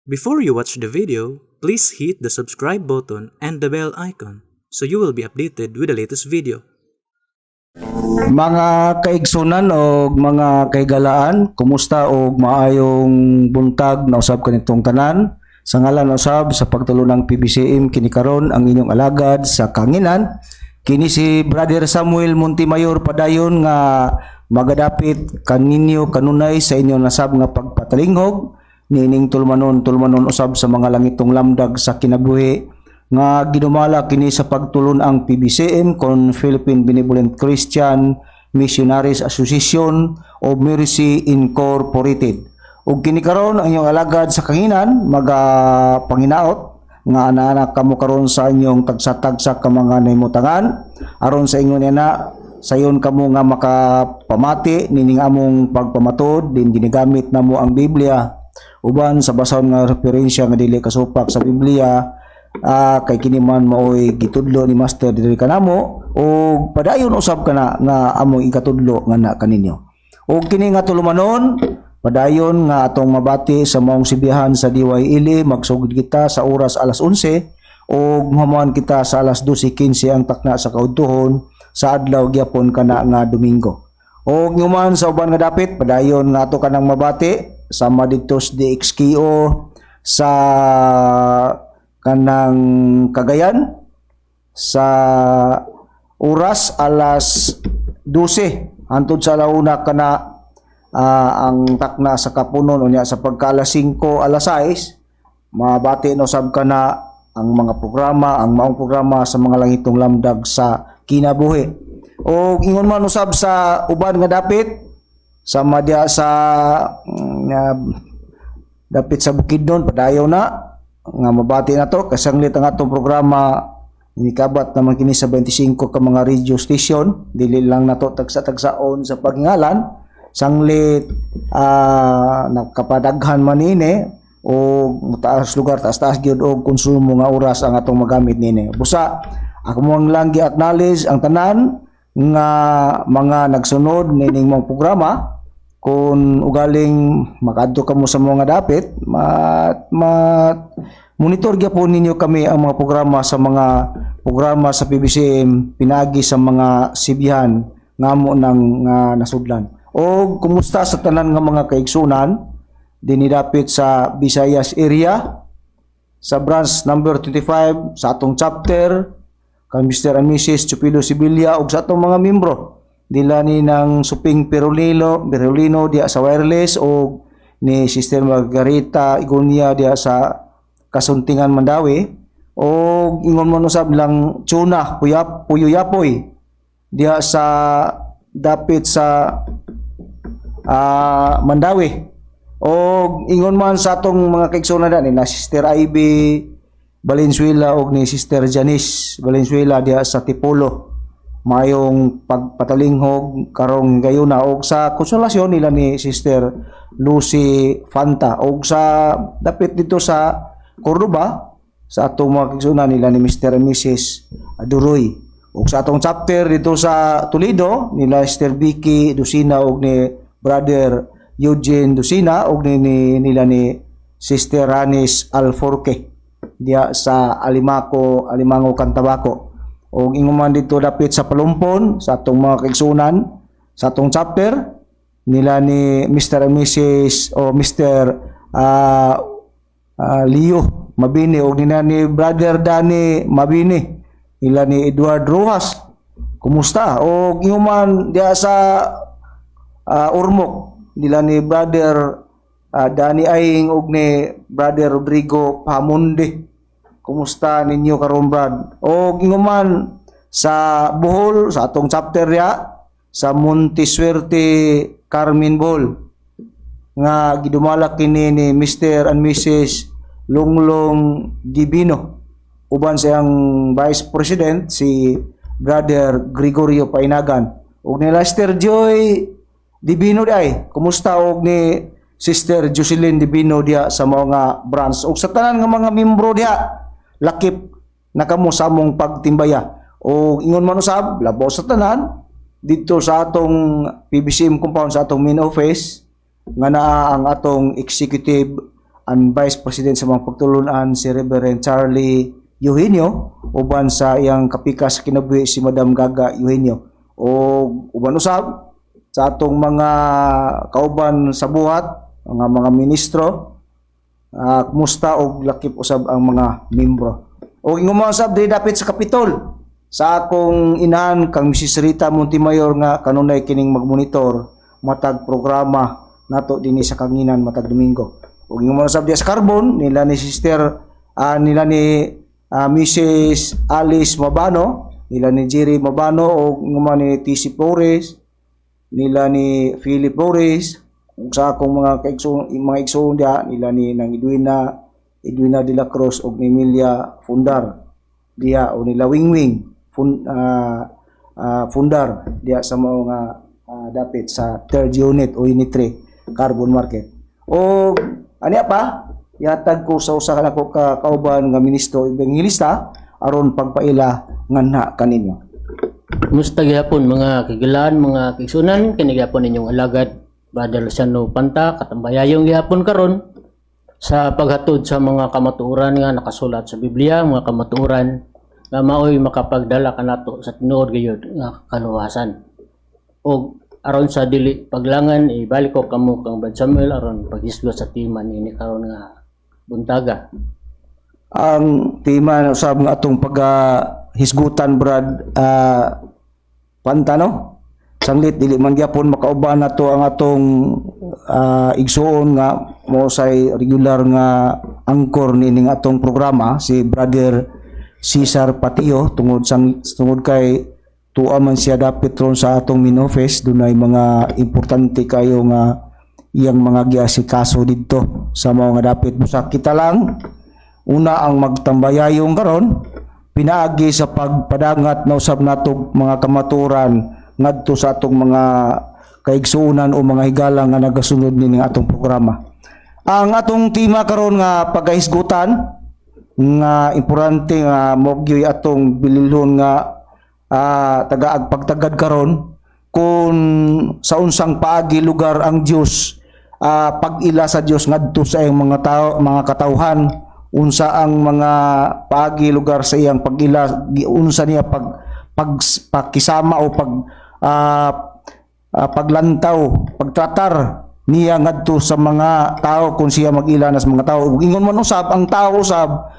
Before you watch the video, please hit the subscribe button and the bell icon so you will be updated with the latest video. Mga kaigsunan o mga kaigalaan, kumusta og maayong buntag na usab kanitong tanan. Sa ngalan usab sa pagtulunang PBCM, kini karon ang inyong alagad sa kanginan. Kini si Brother Samuel Montemayor, padayon nga magadapit kaninyo kanunay sa inyong nasab nga pagpatalinghog niining tulumanon, tulumanon usab sa mga langitong lamdag sa kinabuhi nga ginumala kini sa pagtulon ang PBCM kon Philippine Benevolent Christian Missionaries Association of Mercy Incorporated. Ug kini karon ang inyong alagad sa kanginan maga panginaot nga ana kamo karon sa inyong tagsa-tagsa ka mga nahimutangan aron sa ingon na sayon kamo nga makapamati nining among pagpamatod din ginagamit namo ang Biblia uban sa basahon nga referensya nga dili kasupak sa Biblia, kay kini man maoy gitudlo ni Master diri kanamo ug padayon usab kana nga among ikatudlo nga na kaninyo. Ug kini nga tulumanon, padayon nga atong mabati sa maong sibihan sa DYLA. Magsugod kita sa oras alas 11 ug muhamuan kita sa alas 12:15 ang takna sa kaudtuhon sa adlaw gyapon kana nga Domingo. Ug nguman sa uban nga dapit, padayon nga ato kanang mabati sama didto sa DXKO sa kanang Cagayan sa oras alas 12 hantod sa alauna kana ang takna sa kapunon. Unya sa pagka alas 5, alas 6, mabati no sab kana ang mga programa, ang maong programa sa mga langitong lamdag sa kinabuhi. O ingon man usab sa uban nga dapit sa madya sa dapit sa Bukidnon, padayon na nga mabati na to kasanglit ang atong programa. Nikabat naman kini sa 25 ka mga radio station. Dili lang nato tagsa-tagsaon sa pagingalan, sanglit nakapadaghan man ini o mataas lugar, taas-taas gyud og konsumo nga oras ang atong magamit nini. Busa ako mo lang gi-acknowledge ang tanan nga mga nagsunod nining mong programa. Kung ugaling makadto kamo sa mga dapit, ma monitor gyapon ninyo kami, ang mga programa sa mga programa sa PBCM pinagi sa mga sibihan nga mo nang nga nasudlan. O kumusta sa tanan nga mga kaigsunan dinhi dapit sa Visayas area, sa branch number 25 sa atong chapter kay Mr. and Mrs. Chupilo Sibilia ug sa atong mga membro nila ni ng Suping Perolino Perolino diya sa wireless o ni Sister Margarita Igonia diya sa Kasuntingan, Mandaue, o ingon mo usab lang Tuna Puyap Puyo Yapoy diya sa dapit sa Mandaue, o ingon man sa atong mga kaigsuonan ni na Sister Ivy Valenzuela og ni Sister Janice Valenzuela diha sa Tipolo. Mayong pagpatalinghog karong gayuna. Og sa Konsolasyon nila ni Sister Lucy Fanta, og sa dapit dito sa Cordoba sa atong mga kaigsuonan nila ni Mr. and Mrs. Duroy, ug sa atong chapter dito sa Toledo nila Sister Vicky Dusina og ni Brother Eugene Dusina og ni nila ni Sister Ranis Alforque diya sa Alimako, Alimango, Cantabaco. Ug ingon man dito dapit sa Palumpon sa atong mga kaigsunan sa atong chapter nila ni Mr. and Mrs. o Mr. Leo Mabini og nila ni Brother Danny Mabini, nila ni Edward Rojas. Kumusta? Og ingon man diya sa Ormoc nila ni Brother Danny Aing og ni Brother Rodrigo Pamunde. Kumusta ninyo karon, Brad? Og ingon man sa Bohol sa atong chapter diya sa Montisuerte, Carmen, Bohol nga gidumala kini ni Mr. and Mrs. Lunglong Divino uban siyang Vice President si Brother Gregorio Painagan ug ni Lester Joy Divino diay. Kumusta? Og ni Sister Jocelyn Divino diha sa mga branch ug sa tanan nga mga membro diha, lakip na kamo sa among pagtimbaya. O ingon man usab labaw sa tanan dito sa atong PBCM compound, sa atong main office nga naa ang atong executive Ang Vice President sa mga pagtulunan, si Reverend Charlie Eugenio, uban sa iyang kapikas sa kinabuhi, si Madam Gaga Eugenio, o uban usab sa atong mga kauban sa buhat, mga ministro, kumusta, og lakip usab ang mga membro. O ingon usab diri dapit sa Kapitol sa akong inahan kang Mrs. Rita Montemayor nga kanunay kining magmonitor matag programa nato dinhi sa Kanginan matag Domingo. Ug ingon usab diha sa Carbon nila ni Sister nila ni Mrs. Alice Mabano, nila ni Jerry Mabano, o ingon ni TC Flores, nila ni Philip Flores, ug sa akong mga kaigsoon, mga igsoon diha nila ni nang Edwina Edwina de la Cruz ug ni Emilia Fundar diha, o nila Wingwing Fundar diha sa mga dapit sa third unit o unit 3 Carbon Market. O aniya pa, yatag ko sa usa ka nako ka kauban nga ministro ebanghelista aron pagpaila nganha kaninyo. Kumusta gihapon, mga kagilaan, mga kaigsunan? Kini gihapon ninyong alagad, Brother Luciano Panta, katambayayong gihapon karon sa paghatod sa mga kamatuoran nga nakasulat sa Biblia, mga kamatuoran nga maoy makapagdala kanato sa tinuod gayud nga kaluwasan. Og aron sa dili paglangan, ibalik ko kamo kang Brad Samuel aron paghisgot sa tema niini karon nga buntaga. Ang tema na usab nga atong paghisgutan, Brad Panta, no, sanglit dili man gyapon makauban nato ang atong igsuon nga mo say regular nga angkor nining atong programa, si Brother Cesar Patio, tungod kay tuwa man siya dapit ron sa atong main office, dunay mga importante kayo nga iyang mga giasikaso didto sa mga dapit. Busa kita lang una ang magtambayayong karon pinaagi sa pagpadangat na usab nato mga kamaturan ngadto sa atong mga kaigsuonan o mga higala nga nagasunod nining atong programa. Ang atong tema karon nga pagahisgutan nga importante nga mao gyoy atong bililhon nga tagaag pagtagad karon, kung sa unsang paagi lugar ang Dios, pag-ila sa Dios ngadto sa iyang mga tao, mga katawhan, unsa ang mga paagi lugar sa iyang pag-ila, unsa niya pag pakisama o pag paglantaw, pagtratar niya ngadto sa mga tao kung siya mag-ila na sa mga tao. Ug ingon man usab ang tao usab,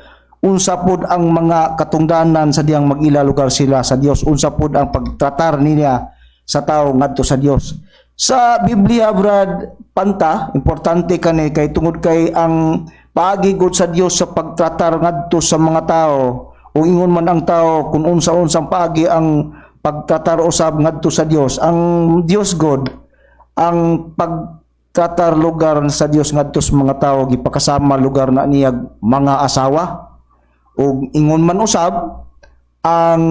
unsa pod ang mga katungdanan sa diyang mag-ila lugar sila sa Dios, unsa pod ang pagtratar niya sa tao ngadto sa Dios. Sa Biblia, Brad Panta, importante kani kay tungod kay ang paagi gud sa Dios sa pagtratar ngadto sa mga tao, o ingon man ang tao kung unsa-unsang paagi ang pagtratar usab ngadto sa Dios, ang Dios God, ang pagtratar lugar sa Dios ngadto sa mga tao, gipakasama lugar na niya mga asawa. Ug ingon man usab ang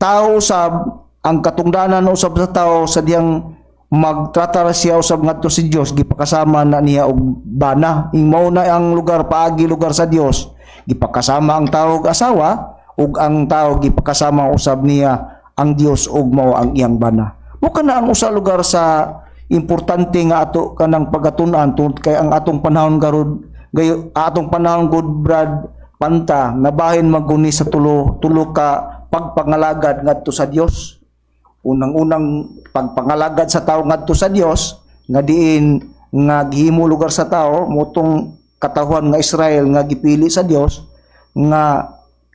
tao usab, ang katungdanan usab sa tao sa diyang magtratar siya usab ngadto si Dios, gipakasama na niya og bana. Ing mao na ang lugar paagi lugar sa Dios, gipakasama ang tao og asawa, ug ang tao gipakasama usab niya ang Dios ug mao ang iyang bana. Mo kana ang usa lugar sa importante nga ato kanang pagatun-an, tungod kay ang atong panahon garud gayo, atong panahon gud, Brad Panta, nabahin maguni sa tulo tulo ka pagpangalagad ngadto sa Dios. Unang-unang pagpangalagad sa tao ngadto sa Dios nga diin nga gihimo lugar sa tao motong katawhan nga Israel nga gipili sa Dios, nga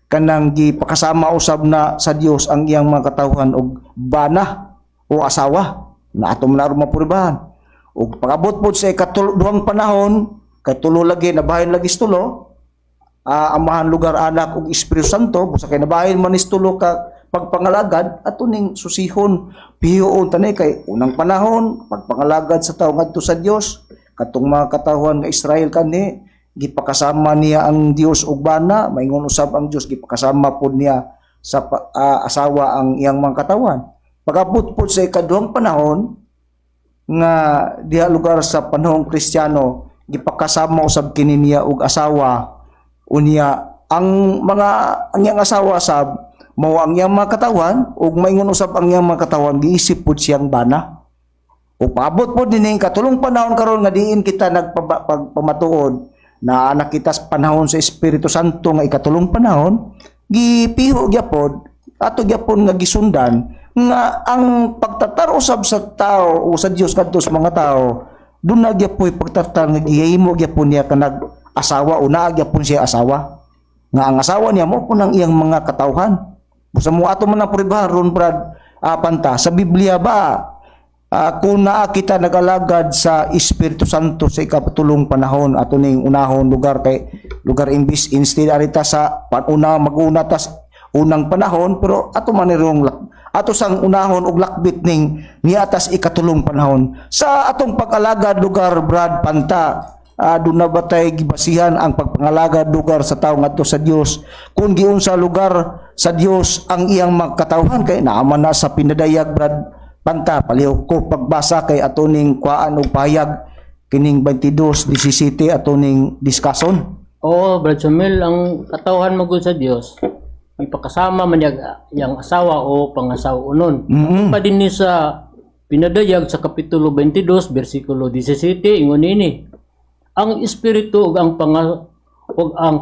kanang gipakasama usab na sa Dios ang iyang mga katawhan og bana o asawa na ato man aron mapuribahan. Ug pag-abot pod sa ikaduhang panahon, kay tulo lagi, nabahin lagi sa tulo, Amahan lugar, Anak ug Espiritu Santo, busa kay nabahin man is tulo ka pagpangalagad, ato ning susihon, pihion tanay, kay unang panahon pagpangalagad sa tao ngadto sa Dios, katong mga katawhan nga Israel kani gipakasama niya ang Dios ug bana. Maingon usab ang Dios, gipakasama pod niya sa asawa ang iyang mga katawhan. Pag-abot pod sa ikaduhang panahon nga diha lugar sa panahong Kristiyano, gipakasama usab kini niya og asawa. Unya ang mga ang iyang asawa sab mao ang iyang mga katawan, ug maingon usab ang iyang mga katawan giisip pud siyang bana. Ug paabot pod nining katulong panahon karon nga diin kita nagpamatuod. Naa na kita sa panahon sa Espiritu Santo nga ikatulong panahon, gipiho gyapon ato gyapon nga gisundan nga ang pagtatar usab sa tao o sa Dios kadto sa mga tao, duna gyapoy pagtatar nga gihimo gyapon niya kanag asawa o naa gyapon siya asawa nga ang asawa niya mao pud ang iyang mga katawhan. Busa mo ato man ang prueba ron, Brad Panta, sa Biblia ba, kung naa kita nagalagad sa Espiritu Santo sa ikapatulong panahon, ato ning unahon lugar, kay lugar imbis instead arita sa panuna maguna tas unang panahon, pero ato man nirong ato sang unahon og lakbit ning niatas ikatulong panahon sa atong pag-alagad lugar, Brad Panta, doon na ba tay gibasihan ang pagpangalagad lugar sa tao ngadto sa Dios kung giunsa lugar sa Dios ang iyang mga katawhan? Kay naaman na sa Pinadayag, Brad Panta. Palihog ko pagbasa kay ato ning kuhaan og pahayag kining 22:17 ato ning diskason. Oo, Brad Samuel, ang katawhan mo gud sa Dios, ipakasama man niya yang asawa o pangasawa unon. Pa din ni sa Pinadayag sa Kapitulo 22, versikulo 17, ingon ini: "Ang espiritu ug ang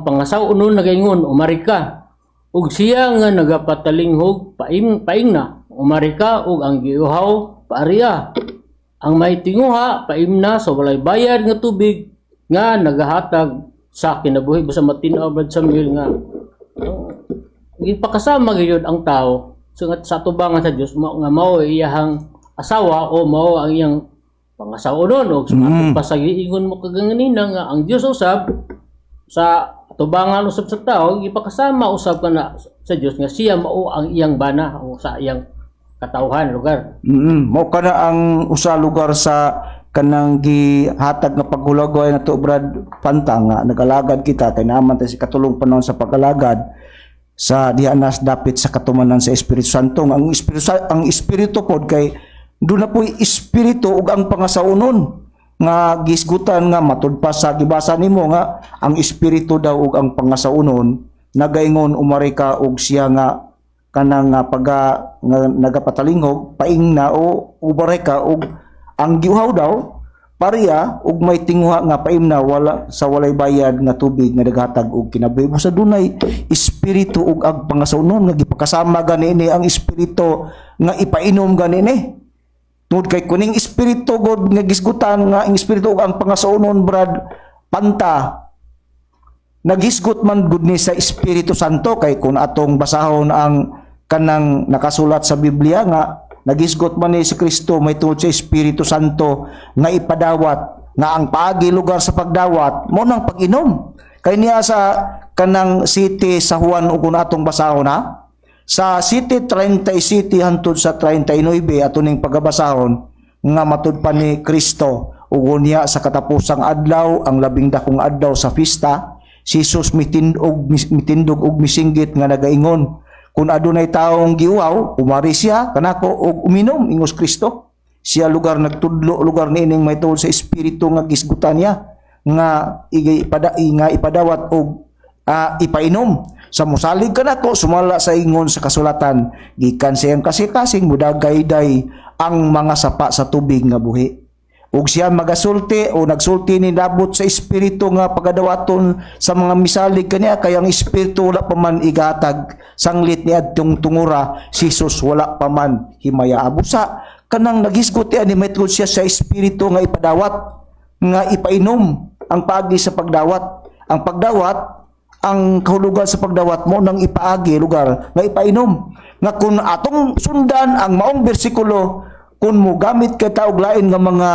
pangasawa unon nagaingon, 'Umari ka.' Ug siya nga nagapatalinghog paingna, 'Umari ka,' ug ang giuhaw, 'Paaria.' Ang may tinguha paimna sa walay bayad nga tubig nga nagahatag sa kinabuhi." Basta matin-aw, Brad Samuel, nga gipakasama gyud ang tao sa tubangan sa Dios nga mao iyahang asawa o mao ang iyang pangasawa nun, og pa sa giingon mo kaganina nga ang Dios usab sa tubangan usab sa tao, gipakasama usab kana sa Dios nga siya mao ang iyang bana o sa iyang katawhan lugar. Mao kana ang usa lugar sa kanang gihatag nga paghulagway nato, Brad Panta, nga nagalagad kita kay naaman tayo sa katulong panahon sa pag-alagad sa diha nas dapit sa katumanan sa Espiritu Santo. Ang espiritu pod kay doon na po'y espiritu ug ang pangasaunon nga gisgutan nga matud pa sa gibasa nimo nga ang espiritu daw ug ang pangasaunon nagaingon, "Umari ka," ug siya nga kanang nga paga nga nagapatalinghog paingna o ubare ka, ug ang giuhaw daw paria, ug may tinguha nga paimna wala sa walay bayad nga tubig nga naghatag og kinabuhi. Sa dunay espiritu ug ang pangasaunon nga gipakasama gani ni ang espiritu nga ipainom gani ni tungod kay kuning espiritu god nga gisgutan nga ang espiritu ug ang pangasaunon, Brad Panta, naghisgot man gud ni sa Espiritu Santo, kay kung atong basahon ang kanang nakasulat sa Biblia nga naghisgot man ni si Kristo may tungod sa Espiritu Santo nga ipadawat, nga ang paagi lugar sa pagdawat mo nang pag-inom. Kay niya sa kanang city sa Juan, ug kung atong basahon ha sa City 30 City hantod sa 39 ato ning pagabasahon nga matud pa ni Kristo, ug unya sa katapusang adlaw, ang labing dakong adlaw sa fiesta, si Jesus mitindog og misinggit nga nagaingon, "Kung adunay taong giuhaw, umari siya kanako og uminom," ingos Kristo. Siya lugar nagtudlo lugar niining may tuod sa espiritu nga gisgutan niya nga nga ipadawat og ipainom. Sa musalig kanako, sumala sa ingon sa kasulatan, gikan sa iyang kasing-kasing mudagayday ang mga sapa sa tubig nga buhi. Ug siya magasulti o nagsulti ni nabot sa espiritu nga pagadawaton sa mga misalig kaniya, kay ang espiritu wala pa man igatag sanglit ni adtong tungura si Jesus wala pa man himaya. Busa kanang naghisgot ni may siya sa espiritu nga ipadawat, nga ipainom, ang paagi sa pagdawat. Ang pagdawat, ang kahulugan sa pagdawat mo nang ipaagi lugar nga ipainom, nga kung atong sundan ang maong bersikulo, kung mo gamit kay og lain nga mga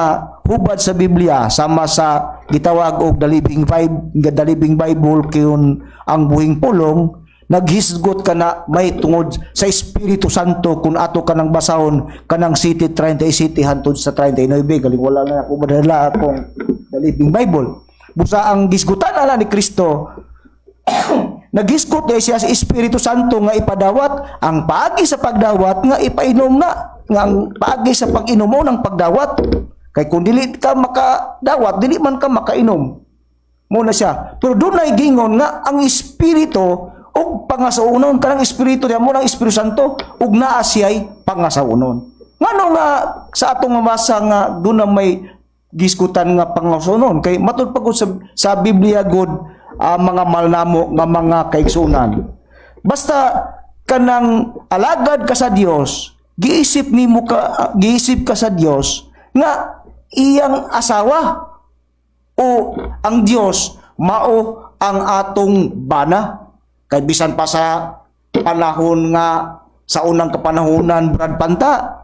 hubad sa Biblia sama sa gitawag og the Living Bible, kun ang Buhing Pulong, naghisgot ka na may tungod sa Espiritu Santo kung ato kanang basahon kanang City 30 City hantod sa 39. Galing wala na ako madala akong The Living Bible. Busa ang gisgutan ala ni Kristo, naghisgot na siya sa Espiritu Santo nga ipadawat, ang paagi sa pagdawat nga ipainom na, nga ang paagi sa pag-inom mo ng pagdawat, kay kung dili ka makadawat, dili man ka makainom mo na siya. Pero dunay gingon nga ang espiritu ug pangasaunon, kanang espiritu niya mo ng Espiritu Santo ug naa siya'y pangasaunon. Ngano nga sa atong mabasa nga doon na may giskutan nga pangasunon kay matud pa gud sa Biblia gud, mga malnamo nga mga kaigsunan. Basta kanang alagad ka sa Dios, giisip nimo ka, giisip ka sa Dios nga iyang asawa o ang Dios mao ang atong bana. Kay bisan pa sa panahon nga sa unang kapanahonan, Brad Panta,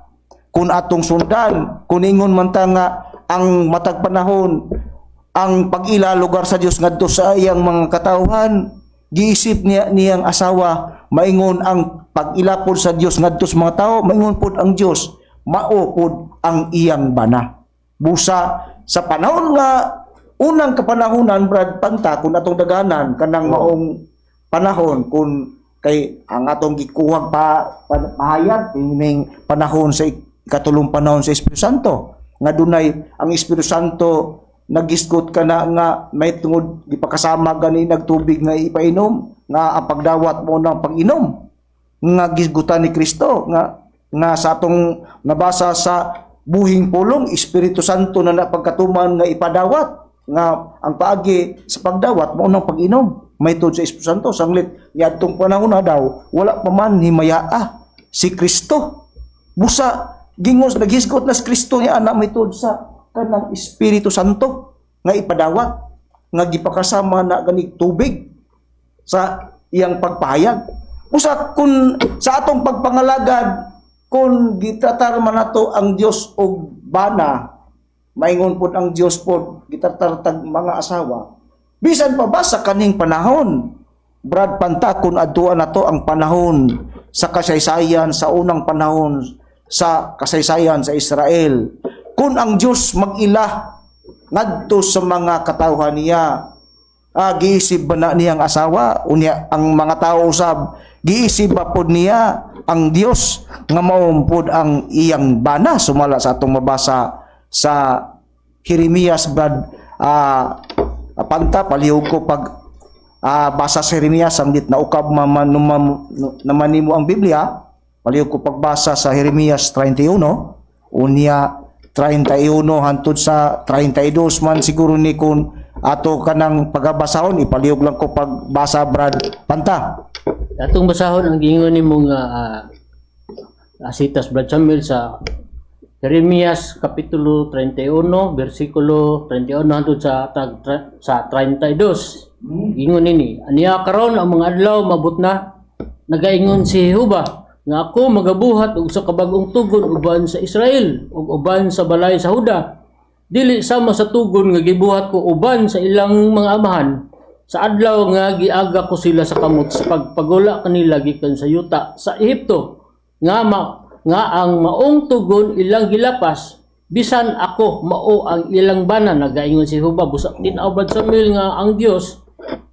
kung atong sundan, kung ingon man ta nga ang matag panahon ang pag-ila lugar sa Dios ngadto sa iyang mga katawhan, giisip niya niyang asawa, maingon ang pag-ila pod sa Dios ngadto sa mga tao, maingon pod ang Dios mao pod ang iyang bana. Busa sa panahon nga unang kapanahonan, Brad Panta, kung atong daganan kanang maong panahon, kung kay ang atong gikuhag pa pahayag kining panahon sa ikatulong panahon sa Espiritu Santo nga dunay ang Espiritu Santo nagisgot ka na nga may tungod gipakasama gani nagtubig nga ipainom, nga ang pagdawat mo ng pag-inom nga gisgutan ni Kristo nga nga sa atong nabasa sa buhing pulong, Espiritu Santo na napagkatuman nga ipadawat nga ang paagi sa pagdawat mao nang pag-inom may sa Espiritu Santo. Sanglit niadtong panahon na daw wala pa man himayaa si Kristo. Busa gingos naghisgot na si Kristo niya ana may sa kanang Espiritu Santo nga ipadawat nga gipakasama na gani tubig sa iyang pagpahayag. Usa kung sa atong pagpangalagad, kung gitratar man nato ang Dios og bana, maingon pod ang Dios pod gitratar tag mga asawa. Bisan pa ba sa kaning panahon, Brad Panta, kung adtuan nato ang panahon sa kasaysayan, sa unang panahon sa kasaysayan sa Israel, kung ang Dios mag-ila ngadto sa mga katawhan niya, giisip ba na niyang asawa? Unya ang mga tao usab, giisip ba pod niya ang Dios nga mao pod ang iyang bana, sumala sa atong mabasa sa Jeremias, Brad Panta? Palihog ko pag basa sa Jeremias, sanglit na ukab man naman nimo ang Biblia, palihog ko pagbasa sa Jeremias 31, unya 31 hantod sa 32 man siguro ni kun ato kanang pagabasahon. Ipalihog lang ko pagbasa, Brad Panta. Atong basahon ang giingon nimo nga asitas, Brad Samuel, sa Jeremias kapitulo 31 bersikulo 31 hangtod sa 32. Ingon nini, "Aniya karon ang mga adlaw mabot na, nagaingon si Jehova, nga ako magabuhat og usa ka bag-ong tugon uban sa Israel ug uban sa balay sa Huda. Dili sama sa tugon nga gibuhat ko uban sa ilang mga amahan sa adlaw nga giaga ko sila sa kamot sa pagpagula kanila gikan sa yuta sa Ehipto, nga ang maong tugon ilang gilapas, bisan ako mao ang ilang bana, nagaingon si Jehova." Busa tin-aw, Brad Samuel, nga ang Dios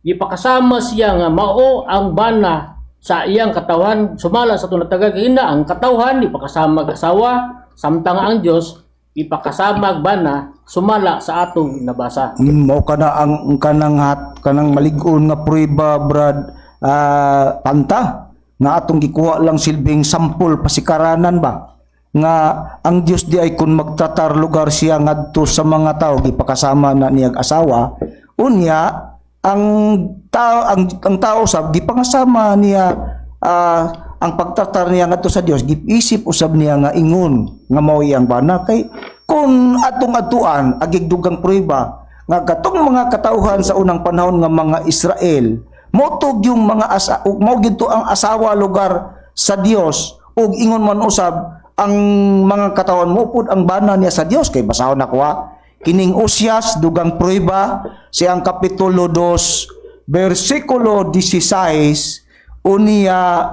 gipakasama siya nga mao ang bana sa iyang katawan, sumala sa tunatagag ina ang katawhan ipakasama asawa, samtang ang Dios ipakasama bana, sumala sa atong nabasa. Mao kana ang kanang hat kanang malig-on nga prueba, Brad Panta, nga atong gikuha lang silbing sampol, pasikaranan ba, nga ang Dios di ay kun magtratar lugar siya ngadto sa mga tao, gipakasama na niyag asawa, unya ang tao ang tao sab gipangasama niya ang pagtratar niya ngadto sa Dios, giisip usab niya nga ingon nga mao iyang bana. Kay kung atong atuan agig dugang prueba nga katong mga katawhan sa unang panahon nga mga Israel motog yung mga asa ug mao gidto ang asawa lugar sa Dios, ug ingon man usab ang mga katawhan mo pud ang bana niya sa Dios. Kay basahon na kuha kining Osias, dugang prueba, siyang kapitulo 2 bersikulo 16 unya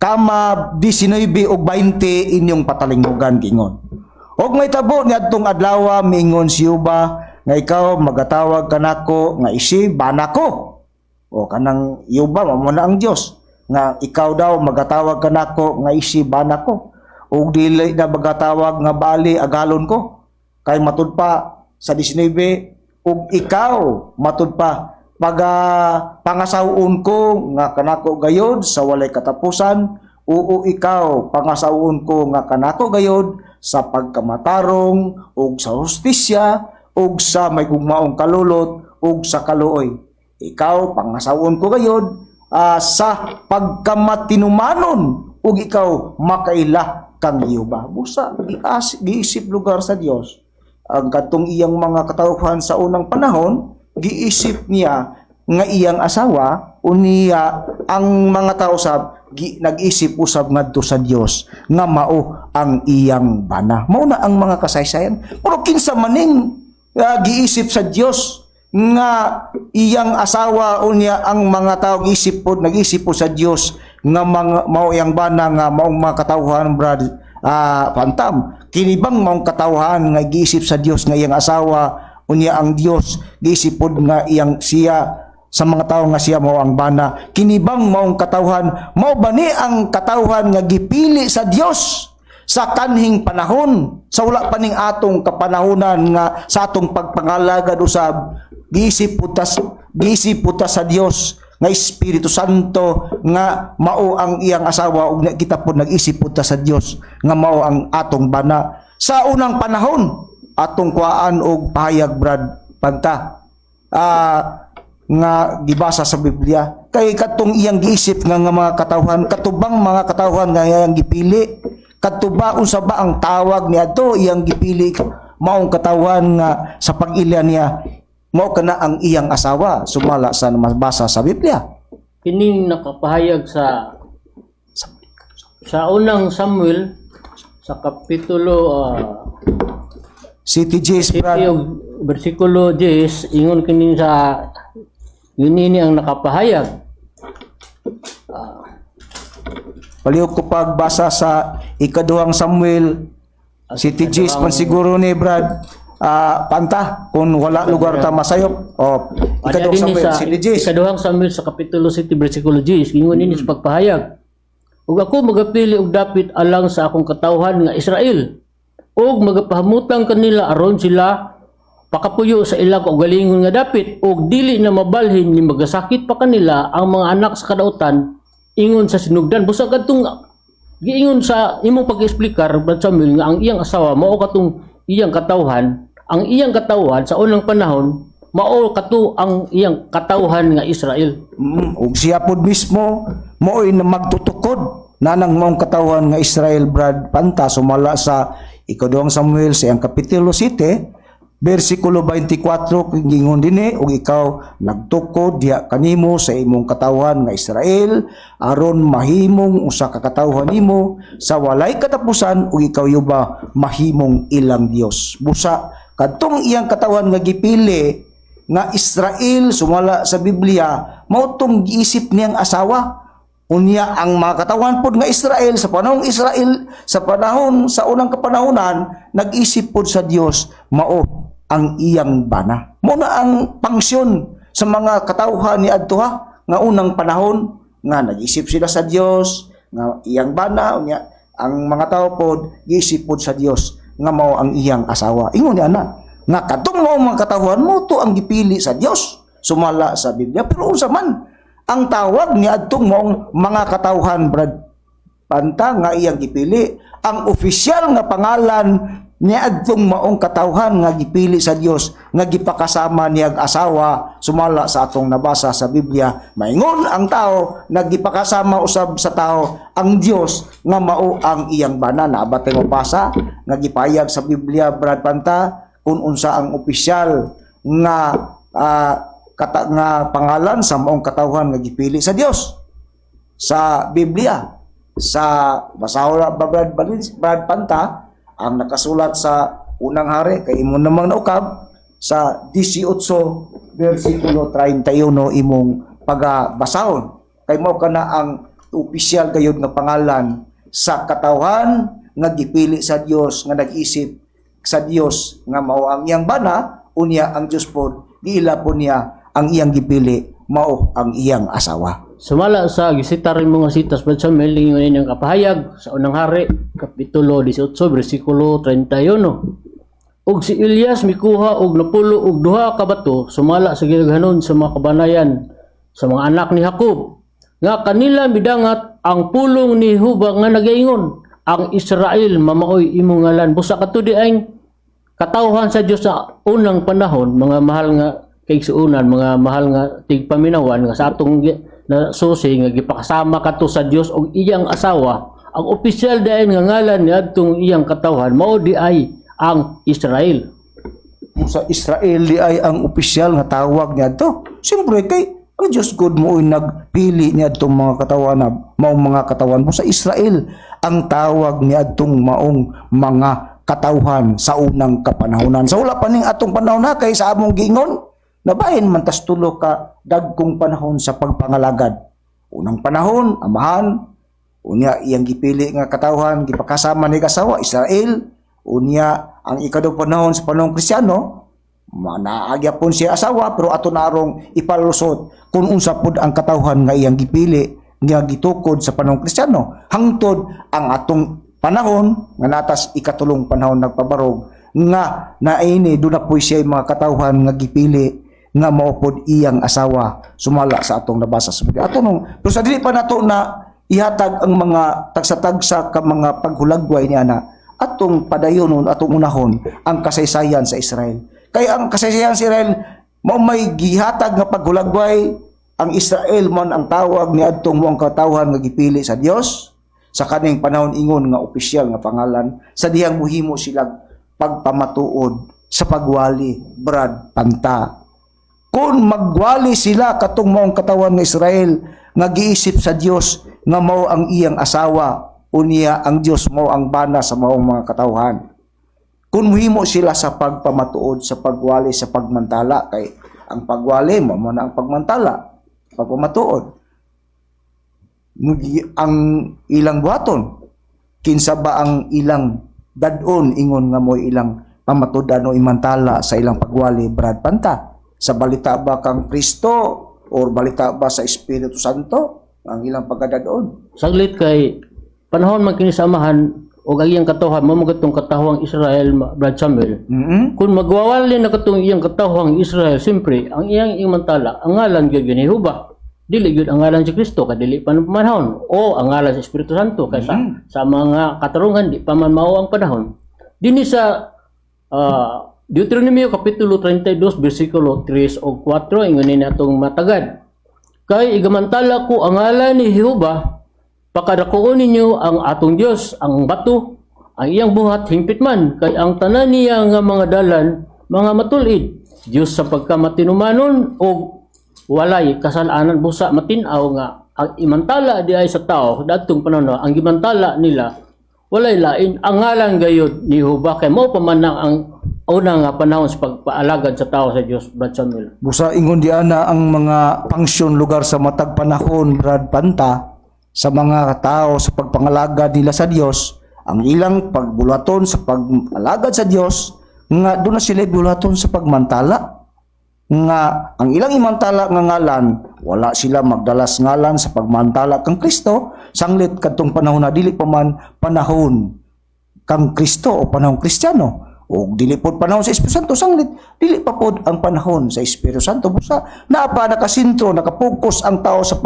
kama 19 ug 20, inyong patalinghugan. Gingon, "Og may tabo niadtong adlaw, miingon si Jehova, nga ikaw magatawag kanako nga isi bana ko." O kanang Jehova mao na ang Dios nga ikaw daw magatawag kanako nga isi bana ko ug dili na magatawag nga Baali agalon ko. Kay matud pa sa 19, "Ug ikaw matud pa paga pangasawon ko nga kanako gayod sa walay katapusan, oo, ikaw pangasawon ko nga kanako gayod." sa pagkamatarong ug sa hustisya ug sa may gugmaong kalulot ug sa kaluoy. Ikaw pangasawon ko gayod sa pagkamatinumanon ug ikaw makaila kang Jehova. Busa giisip lugar sa Dios ang katong iyang mga katawhan sa unang panahon, giisip niya nga iyang asawa, unya ang mga tao sab nag-isip usab ngadto sa Dios nga mao ang iyang bana. Mao na ang mga kasaysayan. Pero kinsa maning giisip sa Dios nga iyang asawa, unya ang mga tao giisip pod, nag-isip po sa Dios nga mga mao iyang bana nga maong mga katawhan, Brad Pantam? Kini bang maong katawhan nga giisip sa Dios nga iyang asawa, unya ang Dios giisip pod nga iyang siya sa mga tao nga siya mao ang bana, kini bang maong katawhan, mao ba ni ang katawhan nga gipili sa Dios sa kanhing panahon, sa wala pa ning atong kapanahonan nga sa atong pagpangalagad usab, giisip pud ta sa Dios nga Espiritu Santo nga mao ang iyang asawa, ug kita pod nag-isip pud ta sa Dios nga mao ang atong bana sa unang panahon? Atong kuhaan og pahayag, Brad Panta, nga gibasa sa Biblia, kay katong iyang giisip nga mga katawhan, katubang mga katawhan nga iyang gipili, kadto ba, unsa ba ang tawag niadto iyang gipili maong katawhan nga sa pag-ila niya mao kana ang iyang asawa sumala sa mabasa sa Biblia? Kining nakapahayag sa Unang Samuel sa kapitulo CTJs, Brad. 7 ug bersikulo 10, ingon kini sa yun ini ang nakapahayag. Palihog ko pagbasa sa Ikaduhang Samuel CTJs man siguro ni Brad Panta, kung wala lugar ta masayop o Ikaduhang Ano Samuel sa CTJs. Ikaduhang Samuel sa kapitulo 7 bersikulo 10, ingon ini sa pagpahayag: "Ug ako magapili og dapit alang sa akong katawhan nga Israel ug magapahamutang kanila aron sila pakapuyo sa ilang kaugalingon nga dapit ug dili na mabalhin ni magasakit pa kanila ang mga anak sa kadautan ingon sa sinugdan." Busa kadtong giingon sa imong pag-eksplikar, Brad Samuel, nga ang iyang asawa mao katong iyang katawhan, ang iyang katawhan sa unang panahon mao kato ang iyang katawhan nga Israel. Ug siya pod mismo mao'y na magtutukod nanang maong katawhan nga Israel, Brad Panta, sumala sa Ikaduhang Samuel sa iyang kapitulo 7 bersikulo 24. Gingon dinhi, "Ug ikaw nagtukod diha kanimo sa imong katawhan nga Israel aron mahimong usa ka katawhan nimo sa walay katapusan ug ikaw Jehova mahimong ilang Dios." Busa kadtong iyang katawhan nga gipili nga Israel sumala sa Biblia mao tong giisip niyang asawa. Unya ang mga katawan pod nga Israel sa panahong Israel, sa panahon sa unang kapanahonan, nag-isip pod sa Dios mao ang iyang bana. Mao na ang pangsyon sa mga katawhan ni adto ha, nga unang panahon nga nag-isip sila sa Dios nga iyang bana, unya ang mga tao pod giisip pod sa Dios nga mao ang iyang asawa. Ingon ni ana nga kadtong mao mga katawhan mao to ang gipili sa Dios sumala sa Biblia. Pero unsa man ang tawag ni adtong maong mga katawhan, Brad Panta, nga iyang gipili? Ang opisyal nga pangalan ni adtong maong katawhan nga gipili sa Dios nga gipakasama niyang asawa sumala sa atong nabasa sa Biblia, maingon ang tao nagipakasama usab sa tao ang Dios nga mao ang iyang bana. Naa ba tay mabasa nga gipahayag sa Biblia, Brad Panta, kung unsa ang opisyal nga nga pangalan sa maong katawhan nga gipili sa Dios sa Biblia? Sa basahon na ba, Brad Panta, ang nakasulat sa Unang Hari, kay imo namang naukab, sa 18 versikulo 31 imong pagabasahon, kay mao kana ang opisyal gayud nga pangalan sa katawhan nga gipili sa Dios nga nag-isip sa Dios nga mao ang iyang bana, unya ang Dios pod giila po niya ang iyang gipili mao ang iyang asawa? Sumala sa gisitar rin mga sitas, Brad Samuel, ingon ini ang kapahayag sa Unang Hari, kapitulo 18, bersikulo 31. "Ug si Elias mikuha og 62 ka bato sumala sa gidaghanon sa mga kabanayan sa mga anak ni Jacob nga kanila midangat ang pulong ni Jehova nga nagaingon, Ang Israel mamaoy imong ngalan. Busa kadto di ay katawhan sa Dios sa unang panahon, mga mahal nga kaigsuonan, mga mahal nga tigpaminawan, nga sa atong na susi nga gipakasama kadto sa Dios og iyang asawa, ang opisyal diay nga ngalan niadtong iyang katawhan mao di ay ang Israel. Sa Israel di ay ang opisyal nga tawag niadto. Siyempre kay ang Diyos God mo ay nagpili niadtong mga katawan na maong mga katawan mo sa Israel ang tawag niadtong maong mga katawhan sa unang kapanahonan. Sa wala pa ning atong panahon na, kay sa among giingon, nabahin man tas tulo ka dagkong panahon sa pagpangalagad. Unang panahon, amahan, unya iyang gipili nga katawhan, gipakasama ni kasawa, Israel. Unya ang ikaduhang panahon sa panahon Kristiyano, manaagya pun siya asawa, pero ato narong ipalusot kung unsa pud ang katawhan nga iyang gipili nga gitukod sa panahon Kristiyano hangtod ang atong panahon nga natas ikatulong panahon nagpabarog nga naini doon na po siya mga katawhan nga gipili nga mao pod iyang asawa sumala sa atong nabasa sa Biblia. Ato nung pero sa dili pa nato na ihatag ang mga tagsa-tagsa ka mga paghulagway niya na atong padayonon, atong unahon ang kasaysayan sa Israel. Kay ang kasaysayan sa Israel mao may gihatag nga paghulagway. Ang Israel man ang tawag ni adtong moang katawhan nga gipili sa Dios sa kaning panahon, ingon nga opisyal nga pangalan sa dihang muhimo sila pagpamatuod sa pagwali, Brad Panta. Kung magwali sila katong maong katawan nga Israel nga giisip sa Dios nga mao ang iyang asawa, unya ang Dios mao ang bana sa maong mga katawhan, kung muhimo sila sa pagpamatuod sa pagwali, sa pagmantala, kay ang pagwali mao mo na ang pagmantala, pagpamatuod. Ang ilang buhaton, kinsa ba ang ilang dadon ingon nga mo ilang pamatudan o imantala sa ilang pagwali, Brad Panta? Sa balita ba kang Kristo or balita ba sa Espiritu Santo ang ilang pagkadadon? Saglit kay panahon man kini sa amahan og ang iyang katawhan mao man katawhang Israel, Brad Samuel. Kung magwawali na katong iyang katawhang Israel, siyempre ang iyang imantala ang ngalan gyud ni Jehova, dili gyud ang ngalan si Kristo kay dili pa ng panahon, o ang ngalan sa Espiritu Santo kay sa mga katarungan di pa man mao ang panahon. Dinhi sa Deuteronomio kapitulo 32 bersikulo 3 ug 4, ingon ni atong matagad: "Kay igamantala ko ang ngalan ni Jehova, pakadakuon ninyo ang atong Dios, ang bato, ang iyang buhat hingpit man, kay ang tanan niya nga mga dalan mga matulid, Dios sa pagkamatinumanon og walay kasalanan." Busa matin-aw nga ang imantala di ay sa tao dadtong panahon, ang gimantala nila walay lain, ang ngalan gayud ni Jehova, kay mao pa man ang una nga panahon sa pagpaalagad sa tao sa Dios, Brad Samuel. Busa ingon di ana ang mga pangsyon lugar sa matag panahon, Brad Panta, sa mga tao sa pagpangalagad nila sa Dios, ang ilang pagbulaton sa pag-alagad sa Dios nga doon na sila bulaton sa pagmantala nga ang ilang imantala nga ngalan, wala sila magdalas ngalan sa pagmantala kang Kristo, sanglit kadtong panahon na dili pa man panahon kang Kristo o panahon Kristiyano o dili pod panahon sa Espiritu Santo, sanglit dili pa pod ang panahon sa Espiritu Santo. Busa naa pa nakasentro, nakapokus ang tao sa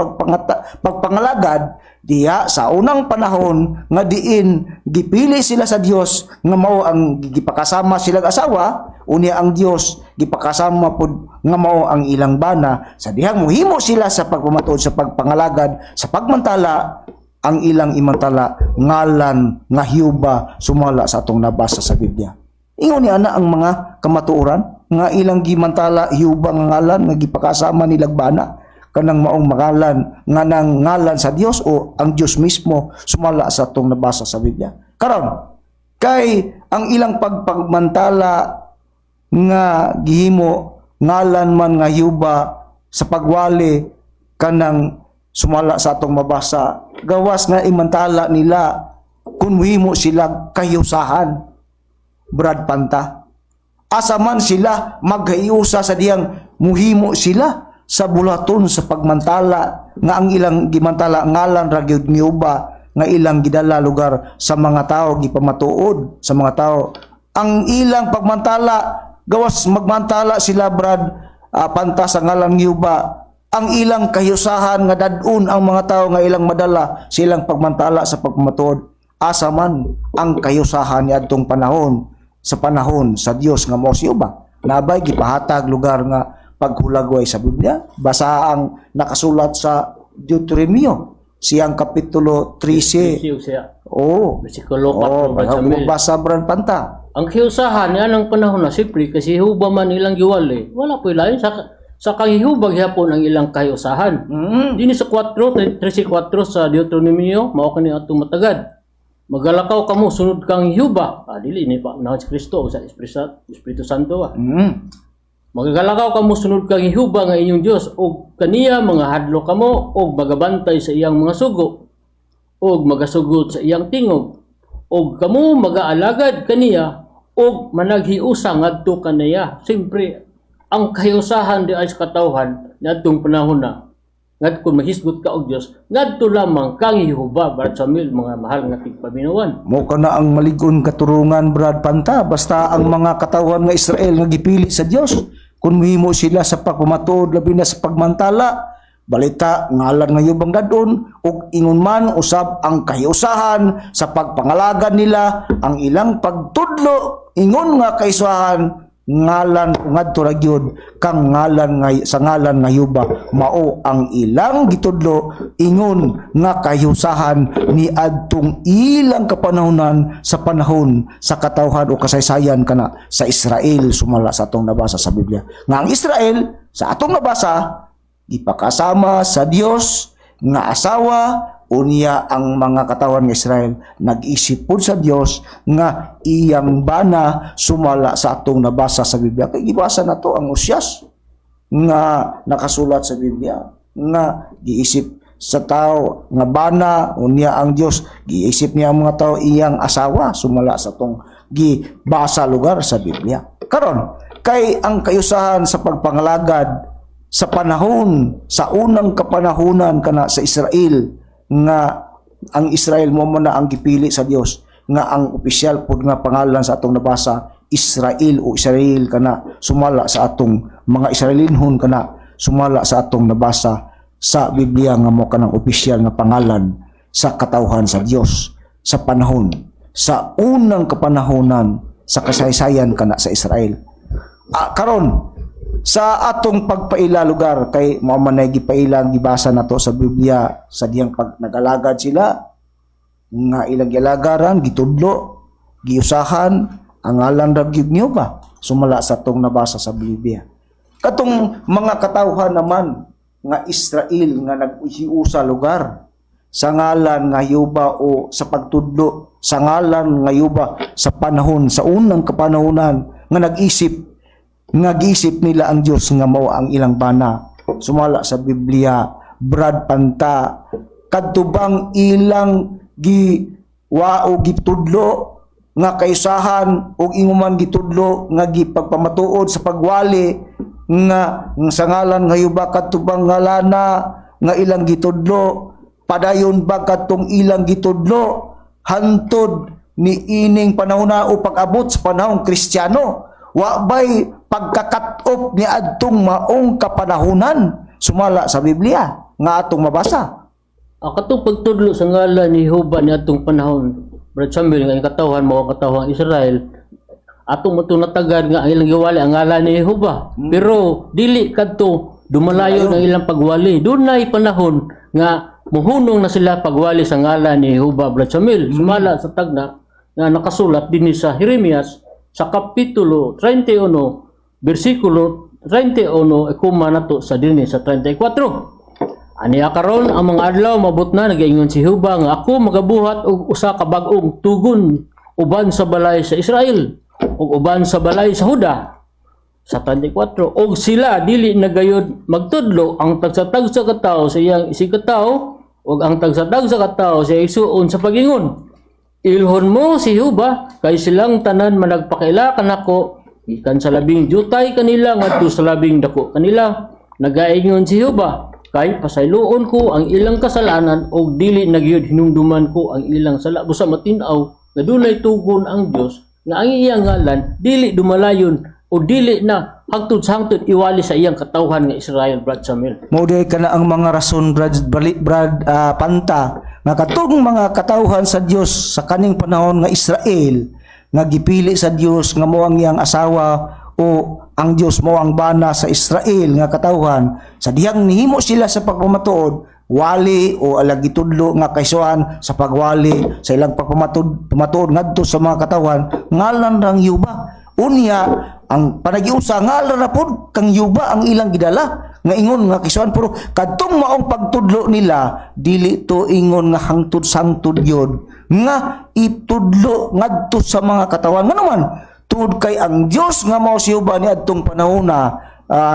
pagpangalagad diya sa unang panahon nga diin gipili sila sa Dios nga mao ang gipakasama silang asawa, unya ang Dios gipakasama pod nga mao ang ilang bana, sa dihang muhimo sila sa pagpamatuod sa pagpangalagad sa pagmantala, ang ilang imantala ngalan nga Jehova sumala sa atong nabasa sa Biblia. Ingon ni ana ang mga kamatuoran nga ilang gimantala Jehova nga ngalan nga gipakasama nilang bana kanang maong mangalan nga nang ngalan sa Dios o ang Dios mismo sumala sa atong nabasa sa Biblia. Karon kay ang ilang pagpagmantala nga gihimo ngalan man nga Jehova sa pagwali kanang sumala sa atong mabasa, gawas nga imantala nila, kung muhimo sila kahiusahan, Brad Panta, asa man sila maghiusa sa diyang muhimo sila sa bulaton sa pagmantala nga ang ilang gimantala ngalan ra gyud ni Jehova nga ilang gidala lugar sa mga tao, gipamatuod sa mga tao ang ilang pagmantala? Gawas magmantala sila, Brad Panta, sa ngalan ni Jehova, ang ilang kahiusahan nga dadun ang mga tao nga ilang madala silang pagmantala sa pagmatuod, Asa man ang kayusahan niadtong panahon sa panahon sa Dios nga mao si Jehova? Nabay gipahatag lugar nga paghulagway sa Biblia? Basa ang nakasulat sa Deuteronomio siyang kapitulo 13. Siyo siya. Oo. Versikulo 4, Oh, Brad Samuel. basa, Brad Panta. Ang kiusahan niya ng panahon na siyempre kasi Jehovah man ilang giwali, wala po ilain sa kang Jehovah gihapon ang ilang kahiusahan. Dini sa 4, 13:4 sa Deuteronomio, mao kani atong matagad. Magalakaw kamo sunod kang Jehovah. Ah, dili ni pa na si Kristo o sa Espiritu, Espiritu Santo. Ah. Magagalakaw kamo sunod kang Jehovah nga inyong Dios ug kaniya mga hadlo kamo ug magabantay sa iyang mga sugo ug magasugot sa iyang tingog ug kamo magaalagad kaniya ug managhiusa ngadto kaniya. Siyempre, ang kahiusahan di ay sa katawhan niadtong panahon na ngadto mahisgot ka og Dios ngadto lamang kang Jehova, Brad Samuel, mga mahal nga tigpaminawan. Mo kana ang maligon katurungan, Brad Panta, basta ang mga katawhan nga Israel nga gipili sa Dios, kun mohimo sila sa pagpamatuod, labi na sa pagmantala balita ngalan nga yubang dadon ug ingon man usab ang kahiusahan sa pagpangalagan nila, ang ilang pagtudlo ingon nga kahiusahan ngalan ngadto ra gyud kang ngalan nga sa ngalan nga Yuba, mao ang ilang gitudlo ingon nga kahiusahan ni adtong ilang kapanahonan sa panahon sa katawhan o kasaysayan kana sa Israel, sumala sa atong nabasa sa Biblia nga ang Israel sa atong nabasa gipakasama sa Dios nga asawa. Unya ang mga katawan ng Israel nag-isip pud sa Dios nga iyang bana, sumala sa atong nabasa sa Biblia, kay gibasa na to ang Usyas nga nakasulat sa Biblia nga giisip sa tao nga bana. Unya ang Dios giisip niya ang mga tao iyang asawa, sumala sa atong gibasa lugar sa Biblia. Karon kay ang kayusahan sa pagpangalagad sa panahon sa unang kapanahunan kana sa Israel, nga ang Israel mo mo na ang gipili sa Dios, nga ang opisyal pud nga pangalan sa atong nabasa Israel o Israel kana, sumala sa atong mga Israelinhon kana, sumala sa atong nabasa sa Biblia nga mo kanang opisyal nga pangalan sa katawhan sa Dios sa panahon sa unang kapanahonan sa kasaysayan kana sa Israel. Ah, karon sa atong pagpaila lugar, kay mao man nay gipaila ang gibasa nato sa Biblia sa diyang pag nagalagad sila nga ilang gialagaran, gitudlo, giusahan ang ngalan ra gyud niyo ba, sumala sa atong nabasa sa Biblia. Katong mga katawhan naman nga Israel nga naghiusa lugar sa ngalan nga Yuba o sa pagtudlo sa ngalan nga Yuba sa panahon sa unang kapanahonan nga nag-isip nga giisip nila ang Dios nga mao ang ilang bana, sumala sa Biblia, Brad Panta, kadto bang ilang gi wao gitudlo nga kaysahan ug inguman gitudlo nga gipagpamatuod sa pagwali nga sa ngalan nga Yuba, kadto bang ngalana nga ilang gitudlo, padayon ba kadtong ilang gitudlo hantod ni ining panahon na o pag-abot sa panahong Kristiyano? Wa bay pagka-cut off ni adtong maong kapanahunan, sumala sa Biblia nga atong mabasa? Ang katong pagtudlo sa ngalan ni Jehovah ni atong panahon, Brad Samuel, nga ang katawhan mao ang katawhan Israel, atong matunatagan nga ang ilang giwali ang ngalan ni Jehovah. Pero dili kadto dumalayo ng ilang pagwali. Dunay panahon nga muhunong na sila pagwali sa ngalan ni Jehovah, Brad Samuel. Sumala sa tagna nga nakasulat dinhi sa Jeremias sa kapitulo 31 bersikulo 31 ikuma nato sa dinhi sa 34. Aniya karon ang mga adlaw mabot na, nagaingon si Jehova, nga ako magabuhat og usa ka bag-ong tugon uban sa balay sa Israel ug uban sa balay sa Huda. Sa 34, og sila dili na gayud magtudlo ang tagsa-tagsa ka tawo sa iyang isigkatawo ug ang tagsa-tagsa ka tawo sa igsuon sa pagingon, "Ilhon mo si Jehova," kay silang tanan managpakaila kanako gikan sa labing jutay kanila ngadto sa labing dako kanila, nagaingon si Jehova, kay pasayloon ko ang ilang kasalanan ug dili na gyud hinumduman ko ang ilang sala. Busa matin-aw nga dunay tugon ang Dios nga ang iyang ngalan dili dumalayon o dili na hangtod sa hangtod iwali sa iyang katawhan nga Israel, Brad Samuel. Mao diay kana ang mga rason, Brad, Brad Panta. Nga katong mga katawhan sa Dios sa kaning panahon nga Israel nga gipili sa Dios nga mo ang iyang asawa o ang Dios mo ang bana sa Israel nga katawhan, sa dihang nihimo sila sa pagpamatuod, wali o alag gitudlo nga kaisuan sa pagwali sa ilang pagpamatud pamatuod ngadto sa mga katawhan, ngalan rang Yuba. Unya ang panagiusa, ngalan ra pod kang Yuba ang ilang gidala nga ingon nga kisuan, pero kadtong maong pagtudlo nila, dili to ingon nga hangtod sangtod yun nga itudlo ngadto sa mga katawan. Ngano man? Tungod kay ang Dios nga mao si Jehova ni adtong panahona,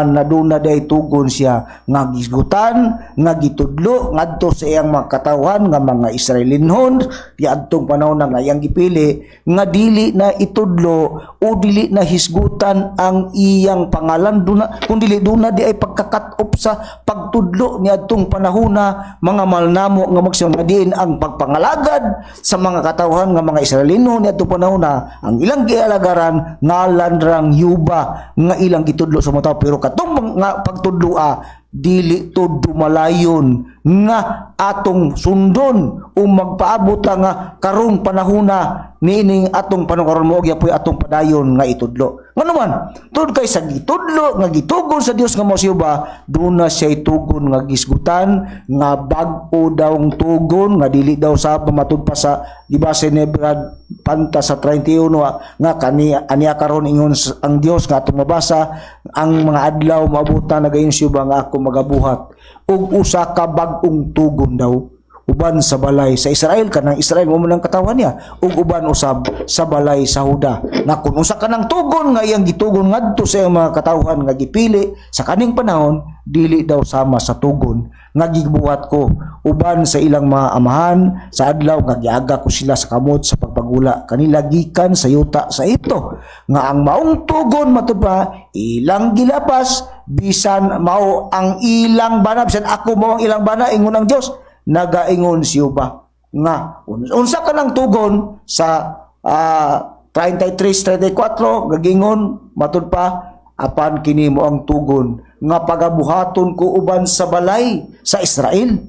naduna day tugon siya nga gisgutan nga gitudlo ngadto sa iyang mga katawhan nga mga Israelinhon adtong panahon nga iyang gipili, nga dili na itudlo o dili na hisgutan ang iyang pangalan. Duna kung dili duna di ay pagka-cut off sa pagtudlo ni adtong panahona, mga mahal namo nga magsiyon, nga diin ang pagpangalagad sa mga katawhan nga mga Israelinhon ni adtong panahona, ang ilang gialagaran, ngalan rang Yuba nga ilang gitudlo sa mga tao. Pero katong nga pagtudloa, dili to dumalayon nga atong sundon o magpaabot ta nga karong panahona niining atong panahon karon mo gyapoy atong padayon nga itudlo. Ngano man? Tungod kay sa gitudlo nga gitugon sa Dios nga mao si Jehova, duna siya tugon nga gisgutan nga bag-o dawng tugon nga dili daw sa matud pa sa gibase ni Brad Panta sa 31 nga kani aniya karon ingon ang Dios nga atong mabasa, ang mga adlaw maabutan na gayon siya nga ako magabuhat og usa ka bag-ong tugon daw uban sa balay sa Israel, kanang Israel mo man ang katawan niya, ug uban usab sa balay sa Huda, nga kun usa kanang tugon nga iyang gitugon ngadto sa iyang mga katawhan nga gipili sa kaning panahon, dili daw sama sa tugon nga gibuhat ko uban sa ilang mga amahan sa adlaw nga giaga ko sila sa kamot sa pagpagula kanila gikan sa yuta sa Ehipto, nga ang maong tugon, matud pa, ilang gilapas bisan mao ang ilang bana, bisan ako mao ang ilang bana, ingon ang Dios. Nagaingon si Jehova nga unsa ka ng tugon sa 33 34 gagingon matud pa, apan kini mo ang tugon nga pagabuhaton ko uban sa balay sa Israel,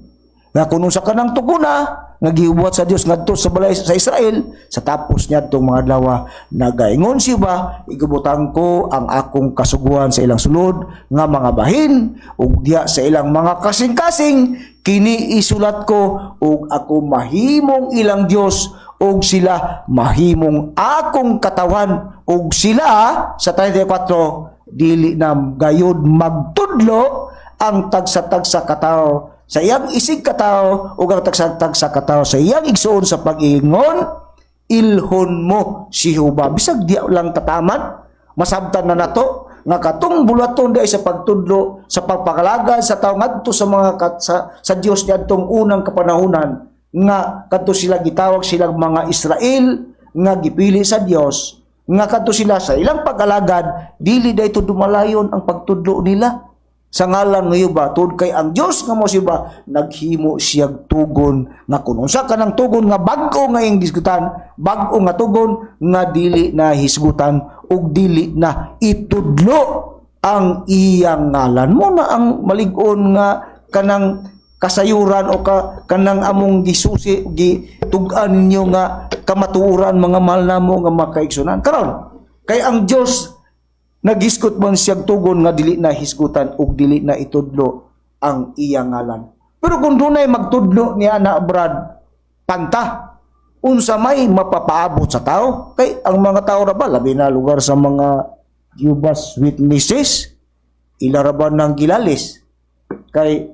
nga kung unsa ka ng tugona nga gibuhat sa Dios ngadto sa balay sa Israel sa tapos niadtong mga adlaw, nagaingon siya ba, igubutang ko ang akong kasuguan sa ilang sulod nga mga bahin ug diha sa ilang mga kasing-kasing kini isulat ko, ug ako mahimong ilang Dios ug sila mahimong akong katawan, ug sila sa 34 dili na gayud magtudlo ang tagsa-tagsa katawo sa iyang isig katawo ug ang tagsa-tagsa katawo sa iyang igsuon sa pag-ingon, "Ilhon mo si Jehova." Bisag di lang tataman, masabtan na nato nga katong bulaton di sa pagtudlo sa pagpakalagad sa tawo ngadto sa mga sa Dios niadtong unang kapanahunan nga kadto sila gitawag silang mga Israel nga gipili sa Dios, nga kadto sila sa ilang pag-alagad, dili dayto dumalayon ang pagtudlo nila sa ngalan nga Yuba, tungod kay ang Dios nga mo si Yuba naghimo siyag tugon nga kun unsa kanang tugon nga bag-o nga iyang gisgutan, bag-o nga tugon nga dili na hisgutan ug dili na itudlo ang iyang ngalan. Mo na ang malig-on nga kanang kasayuran o kanang among gisusi, gitug-an ninyo nga kamatuoran, mga mahal namo nga makaigsunan. Karon kay ang Dios nagisgot man siyang tugon nga dili na hisgutan ug dili na itudlo ang iyang ngalan. Pero kung dunay magtudlo niya na, Brad Panta, unsa may mapapaabot sa tao? Kay ang mga tao ra ba, labi na lugar sa mga Jehovah's Witnesses, ila ra ba ng gilalis? Kay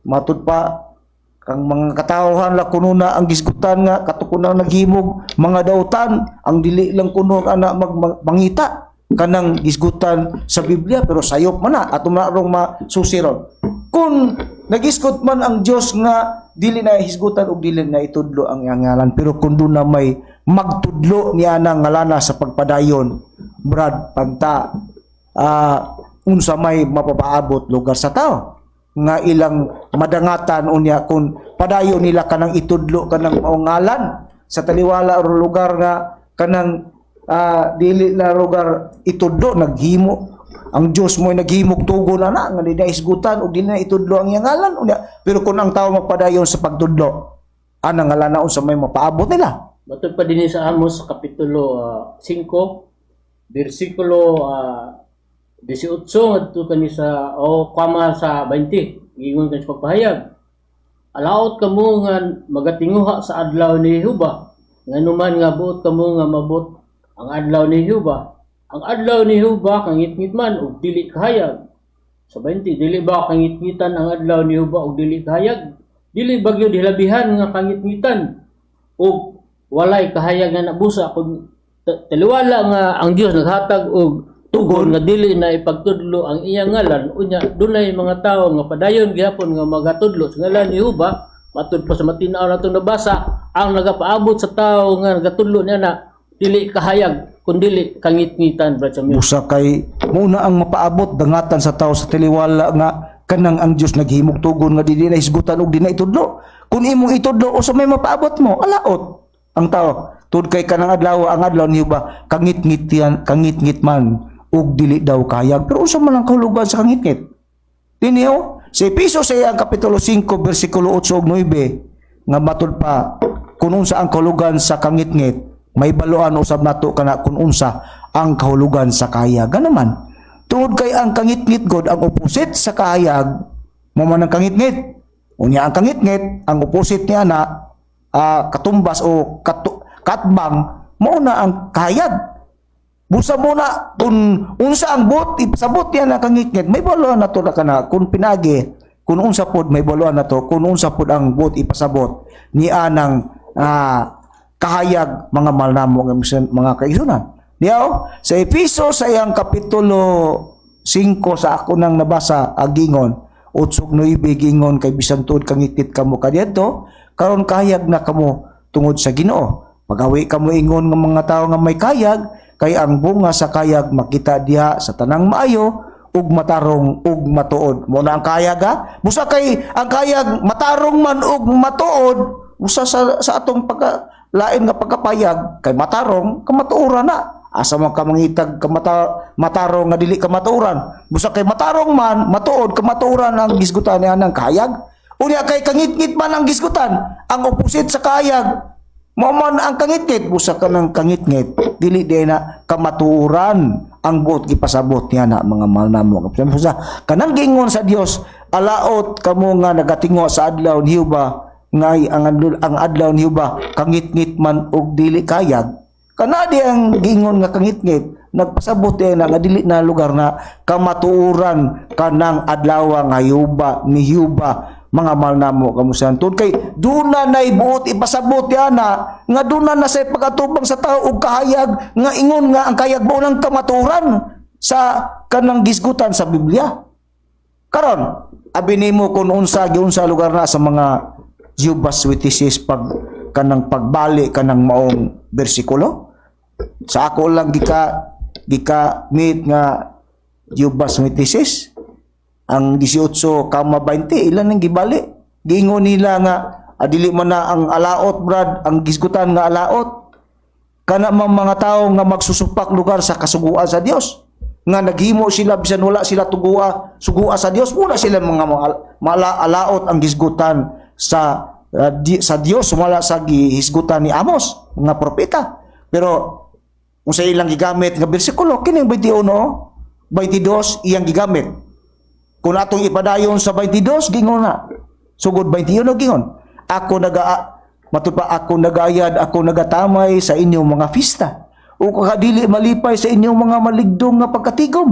matud pa kang mga katawhan la kuno na ang gisgutan nga katukunan naghimog mga dautan, ang dili lang kuno ana mangita kanang gisgutan sa Biblia, pero sayop man na ato na rong masusiron. Kung nagisgot man ang Dios nga dili na hisgutan ug dili na itudlo ang iyang ngalan, pero kung doon na may magtudlo niya ng ngalana sa pagpadayon, Brad Panta, unsa may mapapaabot lugar sa tao nga ilang madangatan unya kung padayon nila kanang itudlo kanang maong ngalan sa taliwala o lugar nga kanang dili na lugar itudlo? Naghimo ang Dios mo, naghimog tugon ana nga di na isgutan ug dili na itudlo ang iyang ngalan unya, pero kung ang tao magpadayon sa pagtudlo Anang ngalan na unsa may mapaabot nila. Matod pa din sa Amos kapitulo 5 bersikulo 18 ngadto kani sa o kwama sa 20, giingon kani sa pagpahayag: "Alaot kamo nga magatinguha sa adlaw ni Jehova, nganuman nga buot kamo nga mabot ang adlaw ni Jehova? Ang adlaw ni Jehova kangitngit man ug dili kahayag." Sa 20, "Dili ba kangitngitan ang adlaw ni Jehova ug dili kahayag? Dili ba gyud hilabihan nga kangitngitan ug walay kahayag nga nabusa?" Kung taliwala nga ang Dios naghatag og tugon nga dili na ipagtudlo ang iyang ngalan, unya dunay mga tawo nga padayon gihapon nga magatudlo sa ngalan ni Jehova. Matud pa sa matin-aw natong nabasa, ang nagapaabot sa tawo nga nagatudlo niya na dili kahayag kun dili kangitngitan, Brad Samuel. Busa kay muna ang mapaabot dangatan sa tao sa taliwala nga kanang ang Dios naghimog tugon nga dili na hisgutan og di na itudlo. Kung imong itudlo, usa may mapaabot mo, alaot ang tao. Tud kay kanang adlaw, ang adlaw niyo ba kangitngit yan, kangitngit man ug dili daw kahayag. Pero unsa man ang kahulugan sa kangitngit? Dinhi oh, sa Epeso sa iyang kapitulo 5 bersikulo 8 ug 9 nga matud pa kung unsa ang kahulugan sa kangitngit, may baluan usab nato kana kung unsa ang kahulugan sa kahayag. Naman, tungod kay ang kangitngit god ang opposite sa kahayag, mo man ang kangitngit. Unya ang kangitngit, ang opposite niya na katumbas o katbang, mao na ang kahayag. Busa mo na kung unsa ang buot ipasabot niya na kangitngit, may baluan na to na kana kung pinagi kung unsa pod, may baluan na to kung unsa pod ang buot ipasabot ni anang kahayag, mga mahal namo nga mga kaigsunan. Diyaw, sa Efeso sa iyang kapitulo 5 sa ako nang nabasa agingon 8 9, gingon kay bisan tuod kangitngit kamo kaniadto, karon kahayag na kamo tungod sa Ginoo. Pagawi kamo ingon nga mga tawo nga may kayag, kay ang bunga sa kayag makita diha sa tanang maayo ug matarong ug matuod. Mo na ang kayag ha. Busa kay ang kayag matarong man ug matuod, usa sa atong pagka lain nga pagkapayag kay matarong kamatuoran na. Asa man ka mangitag matarong nga dili kamatuoran? Busa kay matarong man, matuod, kamatuoran ang gisgutan niya ng kahayag. Unya kay kangitngit man ang gisgutan, ang opposite sa kahayag mao man ang kangitngit. Busa ka ng kangitngit, dili di na kamatuoran ang buot gipasabot niya na, mga mahal namo. Busa kanang giingon sa Dios, "Alaot kamo nga nagatingo sa adlaw ni Jehova, ngay ang adlaw ni Jehova kangitngit man og dili kayag." Kana di ang giingon nga kangitngit, nagpasabot di na nga dili na lugar na kamatuoran kanang adlaw nga Jehova ni Jehova, mga mahal namo kamusahan. Tungod kay duna nay buot ipasabot yana nga duna na sa pag-atubang sa tao og kahayag nga ingon nga ang kahayag mao nang kamatuoran sa kanang gisgutan sa Biblia. Karon, abi nimo kung unsa giunsa lugar na sa mga Jehovah's Witnesses pag kanang pagbali kanang maong bersikulo. Sa ako lang gika meet nga Jehovah's Witnesses ang 18 kama 20 ilan ang gibali. Giingon nila nga dili man na ang alaot, Brad, ang gisgutan nga alaot kana mang mga tao nga magsusupak lugar sa kasuguan sa Dios nga naghimo sila bisan wala sila tugua sugua sa Dios, wala sila mga alaot ang gisgutan sa Dios, wala sa gihisgutan ni Amos nga propeta. Pero kung sa ilang gigamit nga bersikulo kining 21 22 iyang gigamit. Kung atong ipadayon sa 22, gingon na. Sugod 21, gingon. Ako naga matud pa, "Ako nagayad, ako nagatamay sa inyong mga pista. O kakadili malipay sa inyong mga maligdong nga pagkatigom.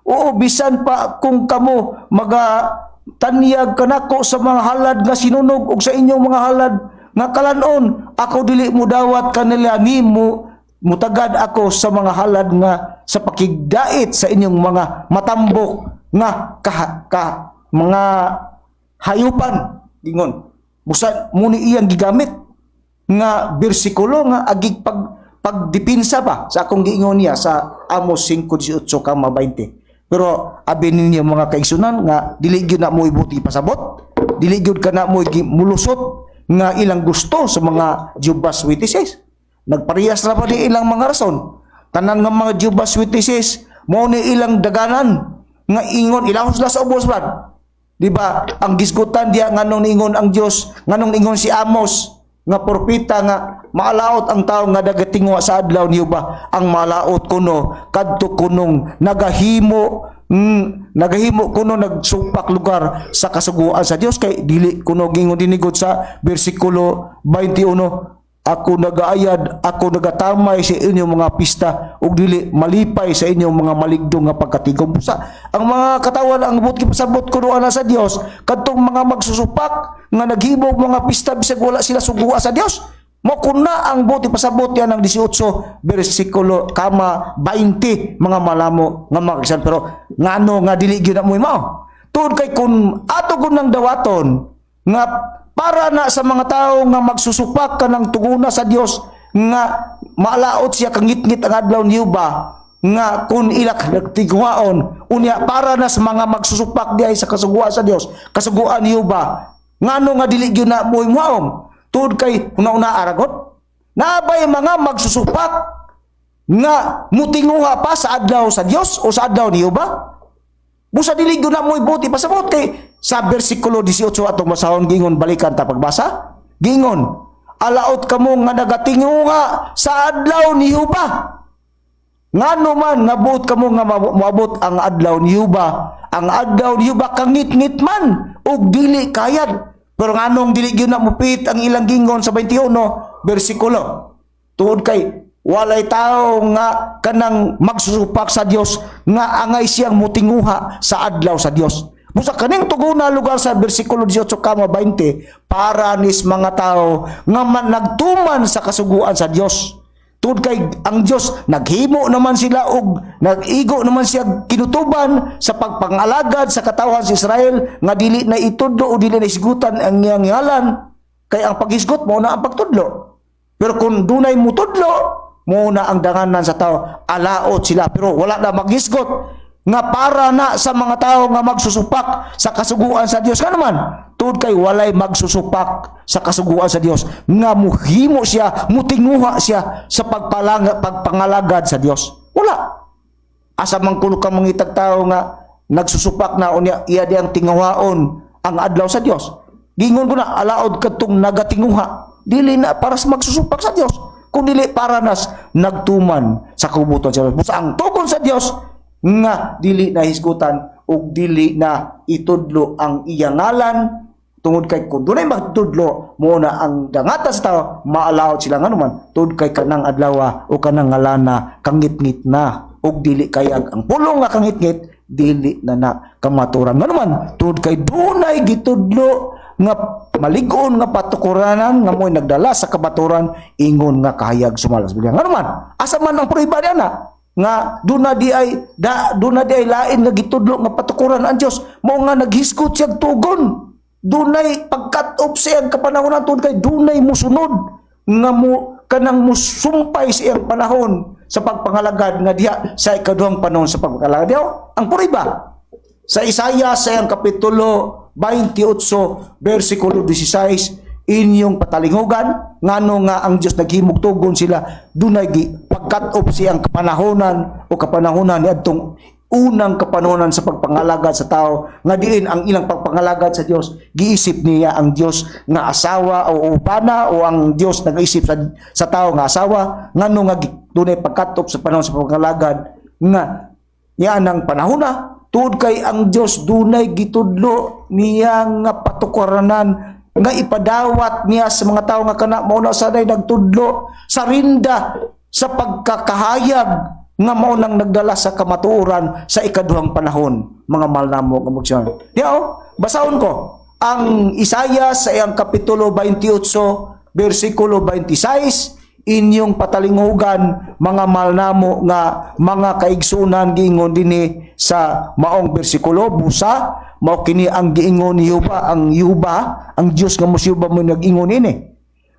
Oo, bisan pa kung kamo maga tanyag kanako sa mga halad nga sinunog ug sa inyong mga halad nga kalanon, ako dili mo dawat kanila ni mo mutagad ako sa mga halad nga sa pakigdait sa inyong mga matambok nga ka mga hayupan." Gingon busa muni iyang gigamit nga bersikulo nga agig pagdipinsa ba sa akong giingon niya sa Amos 5:18 kama 20. Pero abi ninyo, mga kaigsunan, nga dili gyud na mo ibuti pasabot, dili gyud ka na mo mulusot nga ilang gusto sa mga Jehovah's Witnesses. Nagparehas ra pa di ilang mga rason. Tanan nga mga Jehovah's Witnesses mao ni ilang daganan nga ingon ilahos la sa ubos, Brad. Di ba? Ang gisgutan diya nganong niingon ang Dios, nganong niingon si Amos Nga propeta nga maalaot ang tao nga nagatinguha sa adlaw ni Jehova. Ang malaot kuno kadto kunong nagahimo kuno nagsupak lugar sa kasuguan sa Dios, kay dili kuno gingon dinigod sa bersikulo 21, "Ako nagaayad, ako nagatamay sa inyong mga pista ug dili malipay sa inyong mga maligdong nga pagkatigom." Sa ang mga katawan, ang buot gipasabot kuno ana sa Dios, kadtong mga magsusupak nga naghimo og mga pista bisag wala sila sugua sa Dios. Mo kuna ang buot ipasabot yan ng 18 bersikulo kama 20, mga malamo nga mga kisan. Pero ngano nga dili gyud na mo mao? Tuod kay kun ato kun nang dawaton nga para na sa mga tao nga magsusupak ka ng tuguna sa Dios nga maalaot siya kangitngit ang adlaw niyo ba nga kun ilak nagtiguaon unya, para na sa mga magsusupak diay sa kasuguan sa Dios, kasuguan niyo ba, ngano nga dili gyud na mo muhaom? Tuod kay una-una aragot naabay mga magsusupak nga mutinguha pa sa adlaw sa Dios o sa adlaw niyo ba? Busa dili gyud na mo'y buti pasabot kay sa bersikulo 18 atong basahon, gingon, balikan ta pagbasa. Gingon, "Alaot kamo nga nagatinguha sa adlaw ni Jehova. Ngano man nga buot kamo nga moabot ang adlaw ni Jehova? Ang adlaw ni Jehova kangitngit man ug dili kayad." Pero nganong dili gyud na mupit ang ilang gingon sa 21 bersikulo? Tuod kay walay tao nga kanang magsusupak sa Dios nga angay siyang mutinguha sa adlaw sa Dios. Busa kaning tuguna lugar sa bersikulo 18 kama 20 para nis mga tao nga man nagtuman sa kasuguan sa Dios. Tuod kay ang Dios naghimo naman sila og nag-igo naman siya kinutuban sa pagpangalagad sa katawhan sa Israel nga dili na itudlo o dili na isgutan ang iyang ngalan, kay ang paghisgot mo na ang pagtudlo. Pero kung dunay mutudlo, mo na ang danganan sa tao, alaot sila, pero wala na maghisgot nga para na sa mga tao nga magsusupak sa kasuguan sa Dios. Nga naman, tuod kay walay magsusupak sa kasuguan sa Dios nga muhimo siya, mutinguha siya sa pagpangalagad sa Dios. Wala. Asa man kuno ka mangitag tao nga nagsusupak na unya iya diyang tinguhaon ang adlaw sa Dios? Gingon ko na alaod kadtong nagatinguha, dili na para sa magsusupak sa Dios, kun dili para nas nagtuman sa kubuton sa Dios. Busa ang tugon sa Dios nga dili na hisgutan ug dili na itudlo ang iyang ngalan, tungod kay kung dunay magtudlo, mo na ang dangata sa tao, maalawot sila. Nganuman, tungod kay kanang adlaw o kanang ngalana kangitngit na ug dili kayag. Ang pulong nga kangitngit, dili na na kamaturan. Nganuman, tungod kay dunay gitudlo nga malig-on nga patukuranan nga mo'y nagdala sa kamaturan ingon nga kahayag sumala sa Biblia. Nganuman, asa man ang prueba niya na nga duna di ay lain nga gitudlo nga patukuran ang Dios mo nga naghisgot siya tugon, dunay pagkat-off sa iyang kapanahonan, tungod kay dunay musunod nga mo kanang musumpay sa iyang panahon sa pagpangalagad nga diha sa ikaduhang panahon sa pagpangalagad? Diha ang prueba sa Isaiah sa iyang kapitulo 28 bersikulo 16, inyong patalingugan ngano nga ang Dios naghimog tugon sila, dunay gi pagkat-off siyang kapanahonan o kapanahonan niadtong unang kapanahonan sa pagpangalagad sa tao nga diin ang ilang pagpangalagad sa Dios giisip niya ang Dios nga asawa o upana o ang Dios nag-isip sa tao nga asawa. Ngano nga dunay pagkat-off sa panahon sa pagpangalagad nga niya ang panahon na? Tuod kay ang Dios dunay gitudlo niya nga patukaranan nga ipadawat niya sa mga tao nga kana mao na sanay nagtudlo sa rinda sa pagkakahayag nga mao nang nagdala sa kamatuoran sa ikaduhang panahon, mga mahal namo nga magsyon. Diya oh, basahon ko ang Isaiah sa iyang kapitulo 28 bersikulo 26, inyong patalingugan, mga mahal namo nga mga kaigsunan. Giingon dinhi sa maong bersikulo, "Busa mao kini ang giingon ni Jehova," ang Jehova, ang Dios nga mosiuba mo nag-ingon ini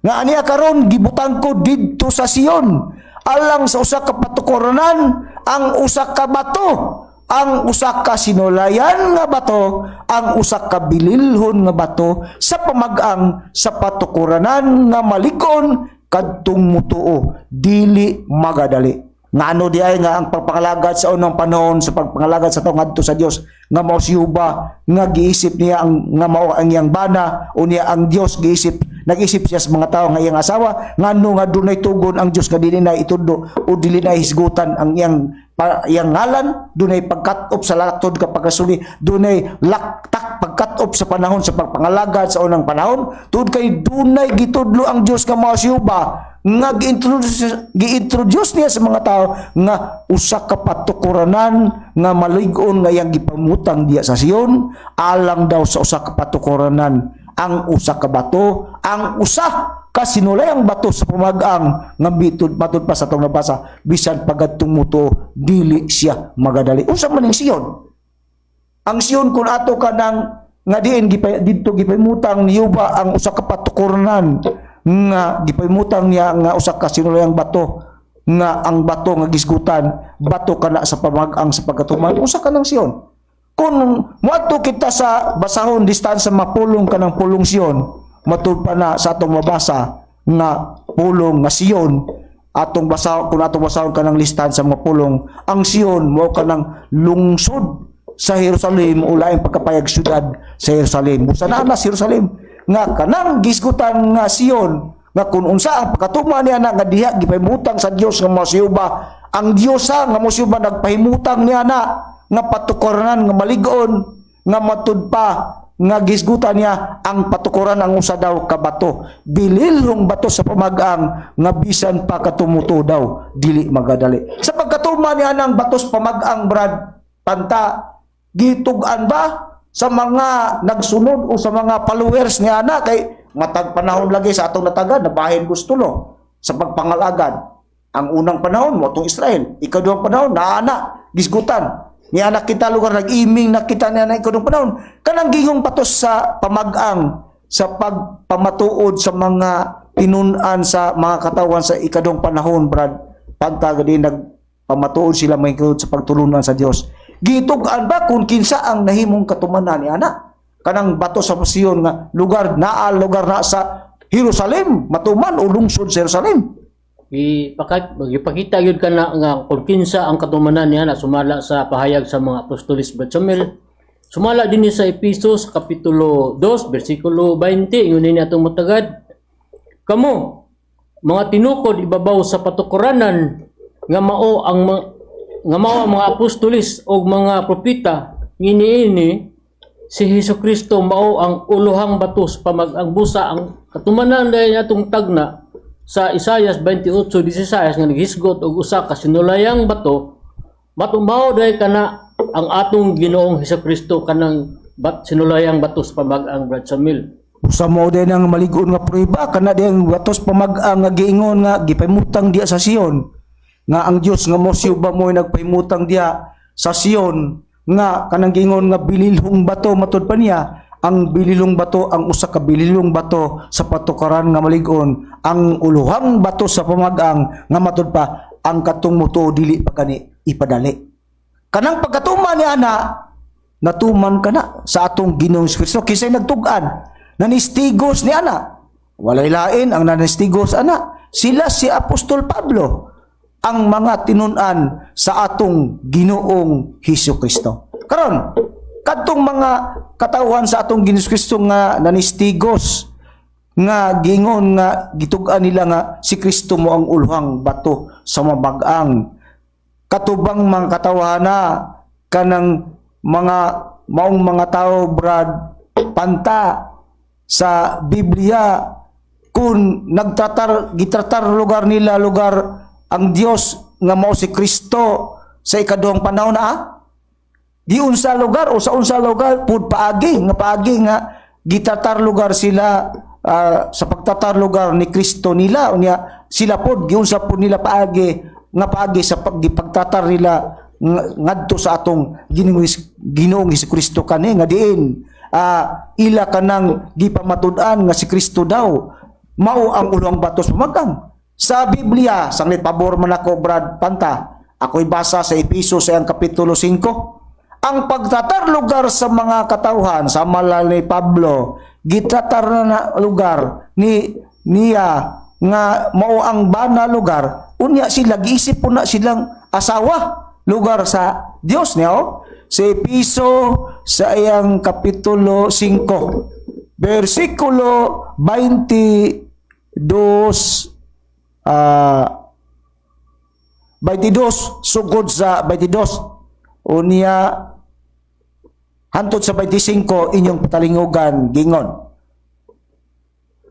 nga, "Aniya karon gibutang ko didto sa Sion alang sa usa ka patukuranan ang usa ka bato, ang usa ka sinulayan nga bato, ang usa ka bililhon nga bato sa pamag-ang sa patukuranan nga malig-on, kadtong mutuo dili magadali." Ngano di ay nga ang pagpangalagad sa unang panahon sa pagpangalagad sa tao ngadto sa Dios nga mao si Jehova nga giisip niya ang nga mao ang iyang bana o niya ang Dios giisip Nag-isip siya sa mga tao nga iyang asawa, ngano nga dunay tugon ang Dios nga dili na itudlo o dili na hisgutan ang iyang ngalan, dunay pagkat-op sa latod kapag kasuli, dunay laktak pagkat-op sa panahon sa pagpangalagad sa unang panahon, tungod kay dunay gitudlo ang Dios nga mao si Jehova nga gi-introduce niya sa mga tao nga usa ka patukuranan nga malig-on nga iyang gipamutang diya sa Sion alang daw sa usa ka patukuranan, ang usa ka bato, ang usa ka sinulayang bato sa pamag-ang nga bitud matud pa sa atong nabasa, bisan pagadtong mutuo, dili siya magadali. Unsa man ning Sion? Ang Sion, kung ato ka ng nga diin didto gipahimutang ni Jehova ang usa ka patukurnan nga gipahimutang niya nga usa ka sinulayang bato, nga ang bato nga gisgutan, bato kana sa pamag-ang sa pagkatuman. Usa ka ng Sion? Kung moadto kita sa basahon distansya mapulong kanang pulong Sion, matud pa na sa atong mabasa nga pulong nga Sion, atong basa kung atong basahon kanang listahan sa mga pulong, ang Sion mao kanang lungsod sa Jerusalem o laing pagkapayag syudad sa Jerusalem. Busa na na sa Jerusalem nga kanang gisgutan nga Sion, nga kung unsa ang pagkatuma niya na nga diha gipahimutang sa Dios nga mao si Jehova, ang Dios nga mao si Jehova nagpahimutang niya na nga patukoranan nga malig-on nga matud pa nga gisgutan niya ang patukoran, ang usa daw ka bato, bililhong bato sa pamag-ang nga bisan pa katumuto daw dili magadali. Sa pagkatuma niya ng bato sa pamag-ang, Brad Panta, gitug-an ba sa mga nagsunod o sa mga followers niya na? Kay matag panahon lagi sa atong natagan nabahin gusto no sa pagpangalagad. Ang unang panahon mo atong Israel, ikaduhang panahon naa na gisgutan niya na kita lugar, nag-iming na kita niya na ikaduhang panahon kanang gihong batos sa pamag-ang sa pagpamatuod sa mga tinun-an sa mga katawan sa ikaduhang panahon, Brad Panta, gadi nagpamatuod sila may sa pagtulunan sa Dios. Gitug-an ba kung kinsa ang nahimong katumanan ni ana kanang bato sa Sion nga lugar naa lugar na sa Jerusalem matuman o lungsod sa Jerusalem? Gipakita gyud kana nga kung kinsa ang katumanan niya na sumala sa pahayag sa mga apostolis, Brad Samuel. Sumala din sa Efesos kapitulo 2 bersikulo 20, ingon ni atong matagad. Kamo mga tinukod ibabaw sa patukuranan nga mao ang mga apostolis og mga propeta, nginiini si Hesus Kristo mao ang uluhang bato sa pamag-ang. Busa ang katumanan dahil atong tagna sa Isayas 28:16 nga naghisgot og usa ka sinulayang bato, matumaw dahil kana ang atong Ginoong Hesus Kristo, kanang sinulayang bato sa pamag-ang, Brad Samuel. Usa mo din ang malig-on nga prueba kana diyang batos pamag-ang nga giingon nga gipahimutang diya sa Sion, nga ang Dios nga mo si Jehova mo'y nagpahimutang diya sa Sion nga kanang giingon nga bililhong bato. Matud pa niya ang bililhong bato, ang usa ka bililhong bato sa patukaran nga malig-on, ang uluhang bato sa pamag-ang nga matud pa ang katong mutuo dili pa gani ipadali. Kanang pagkatuma ni ana natuman kana sa atong Ginoong Kristo. Kinsay nagtug-an, nanistigos ni ana? Walay lain ang nanistigos ana, sila si Apostol Pablo, ang mga tinun-an sa atong Ginoong Hesus Kristo. Karon, kadtong mga katawhan sa atong Ginoong Kristo nga nanistigos nga gingon nga gitug-an nila nga si Kristo mo ang uluhang bato sa mabag-ang, katubang mga katawhana kanang mga maong mga tao, Brad Panta, sa Biblia, kung nagtratar gitratar lugar nila lugar ang Dios nga mao si Kristo sa ikaduhang panahon na giunsa lugar o sa unsa lugar pud paagi nga gitratar lugar sila sa pagtatar lugar ni Kristo nila? Unya sila pod giunsa pod nila paagi nga paagi sa pagtatar nila ngadto sa atong Ginoong Hesus kani nga diin ila kanang gipamatud-an nga si Kristo daw mao ang uluhang bato sa pamagang sa Biblia? Sanglit pabor man ako, Brad Panta, ako'y basa sa Episo sa iyang kapitulo 5. Ang pagtatar lugar sa mga katawhan sa mala ni Pablo, gitratar na lugar ni niya nga mao ang bana lugar, unya sila giisip po na silang asawa lugar sa Dios niya, oh. Sa Episo sa iyang kapitulo 5. versikulo 22, 22, sugod sa 22 unya hantod sa 25, inyong patalingugan. Gingon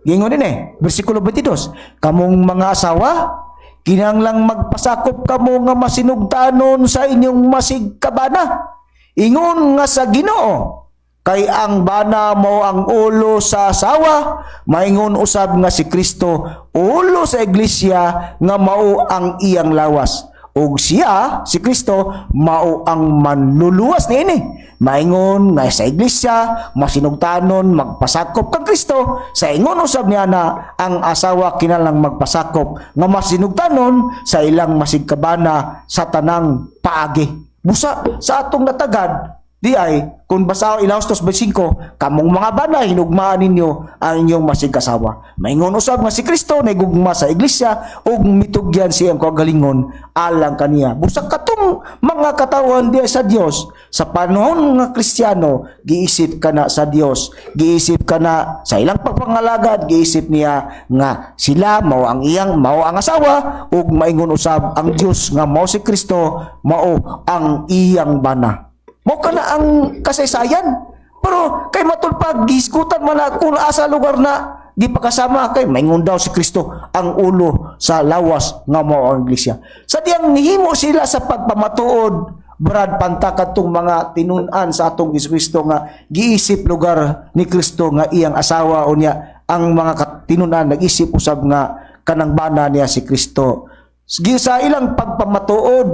gingon din eh, versikulo 22, "Kamong mga asawa, kinahanglang magpasakop kamo nga masinugtanon sa inyong masigkabana ingon nga sa Ginoo, kay ang bana mao ang ulo sa asawa, maingon usab nga si Kristo ulo sa iglesia nga mao ang iyang lawas, ug siya, si Kristo, mao ang manluluwas niini. Maingon nga sa iglesia masinugtanon magpasakop kang Kristo, sa ingon usab niya na ang asawa kinahanglang magpasakop nga masinugtanon sa ilang masigkabana sa tanang paagi." Busa sa atong natagad di ay kung basa ilahos 2:5, "Kamong mga bana, hinugmaan ninyo ang inyong masigkasawa. Maingon usab nga si Kristo nagugma sa iglesia ug mitugyan siyang kagalingon alang kaniya." Busa katong mga katawan di sa Dios sa panahon nga Kristiyano, giisip kana sa Dios, giisip kana sa ilang pagpangalagad, giisip niya nga sila mao ang iyang, mao ang asawa, ug maingon usab ang Dios nga mao si Kristo mao ang iyang bana. Mao kana ang kasaysayan. Pero kay matud pa gisgutan man na kung asa lugar na gipakasama, kay maingon daw si Kristo ang ulo sa lawas nga mao ang iglesia. Sa diyang nihimo sila sa pagpamatuod, Brad Panta, kadtong mga tinun-an sa atong Kristo nga giisip lugar ni Kristo nga iyang asawa, unya ang mga katinunan nag-isip usab nga kanang bana niya si Kristo. Sa ilang pagpamatuod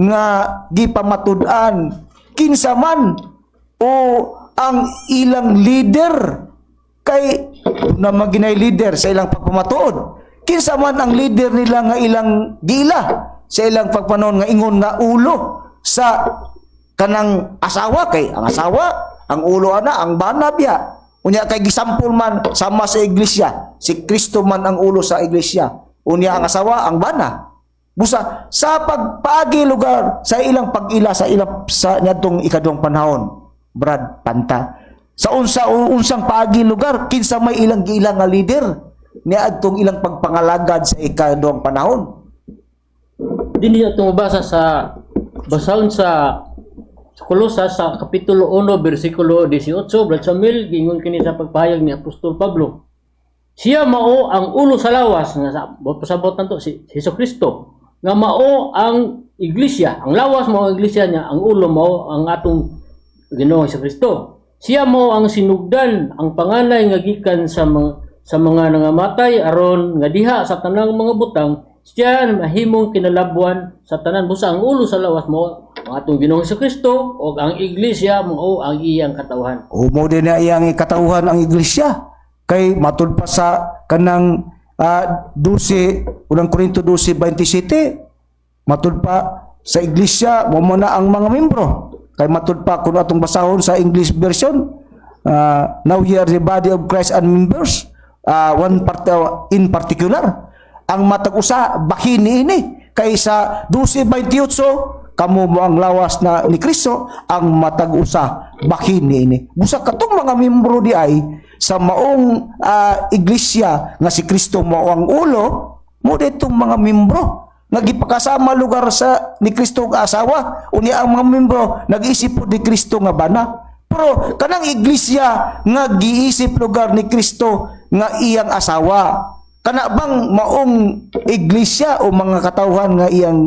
nga gipamatud-an kinsa man o ang ilang leader, kay na maginay leader sa ilang pagpamatuod, kinsa man ang leader nila nga ilang gila sa ilang pagpanon nga ingon nga ulo sa kanang asawa, kay ang asawa ang ulo ana, ang bana biya. Unya kay gisampol man sama sa iglesia, si Kristo man ang ulo sa iglesia, unya ang asawa ang bana. Busa sa pagpaagi lugar sa ilang pag-ila sa ilang sa niadtong ikaduhang panahon, Brad Panta, sa unsa unsang paagi lugar, kinsa may ilang giila nga leader niadtong ilang pagpangalagad sa ikaduhang panahon? Dinhi atong mabasa sa basahon sa Kolosas sa kapitulo 1 bersikulo 18, Brad Samuel, giingon kini sa pagpahayag ni Apostol Pablo. "Siya mao ang ulo sa lawas," nga sa pasabot nato si Hesus Kristo, "nga mao ang iglesia." Ang lawas mao ang iglesia niya, ang ulo mao ang atong Ginoong Hesus Kristo. "Siya mao ang sinugdan, ang panganay nga gikan sa mga nangamatay, aron nga diha sa tanang mga butang siya mahimong kinalabwan sa tanan." Busa ang ulo sa lawas mao ang atong Ginoong Hesus Kristo ug ang iglesia mao ang iyang katawhan. O mao din na iyang katawhan ang iglesia, kay matud pa sa kanang 12, Unang Korinto 12:27, matud pa sa iglesia mao man na ang mga membro, kay matud pa kung atong basahon sa English version, "Now ye are the body of Christ and members one part in particular." Ang matag usa bahin niini, kay sa 12:28, "Kamo mao ang lawas na ni Kristo, ang matag usa bahin niini." Busa katong mga membro di ay sa maong iglesia nga si Kristo mao ang ulo, mao ditong mga membro nga gipakasama lugar sa ni Kristo nga asawa, unya ang mga membro nag-isip po ni Kristo nga bana. Pero kanang iglesia nga giisip lugar ni Kristo nga iyang asawa, kana bang maong iglesia o mga katawhan nga iyang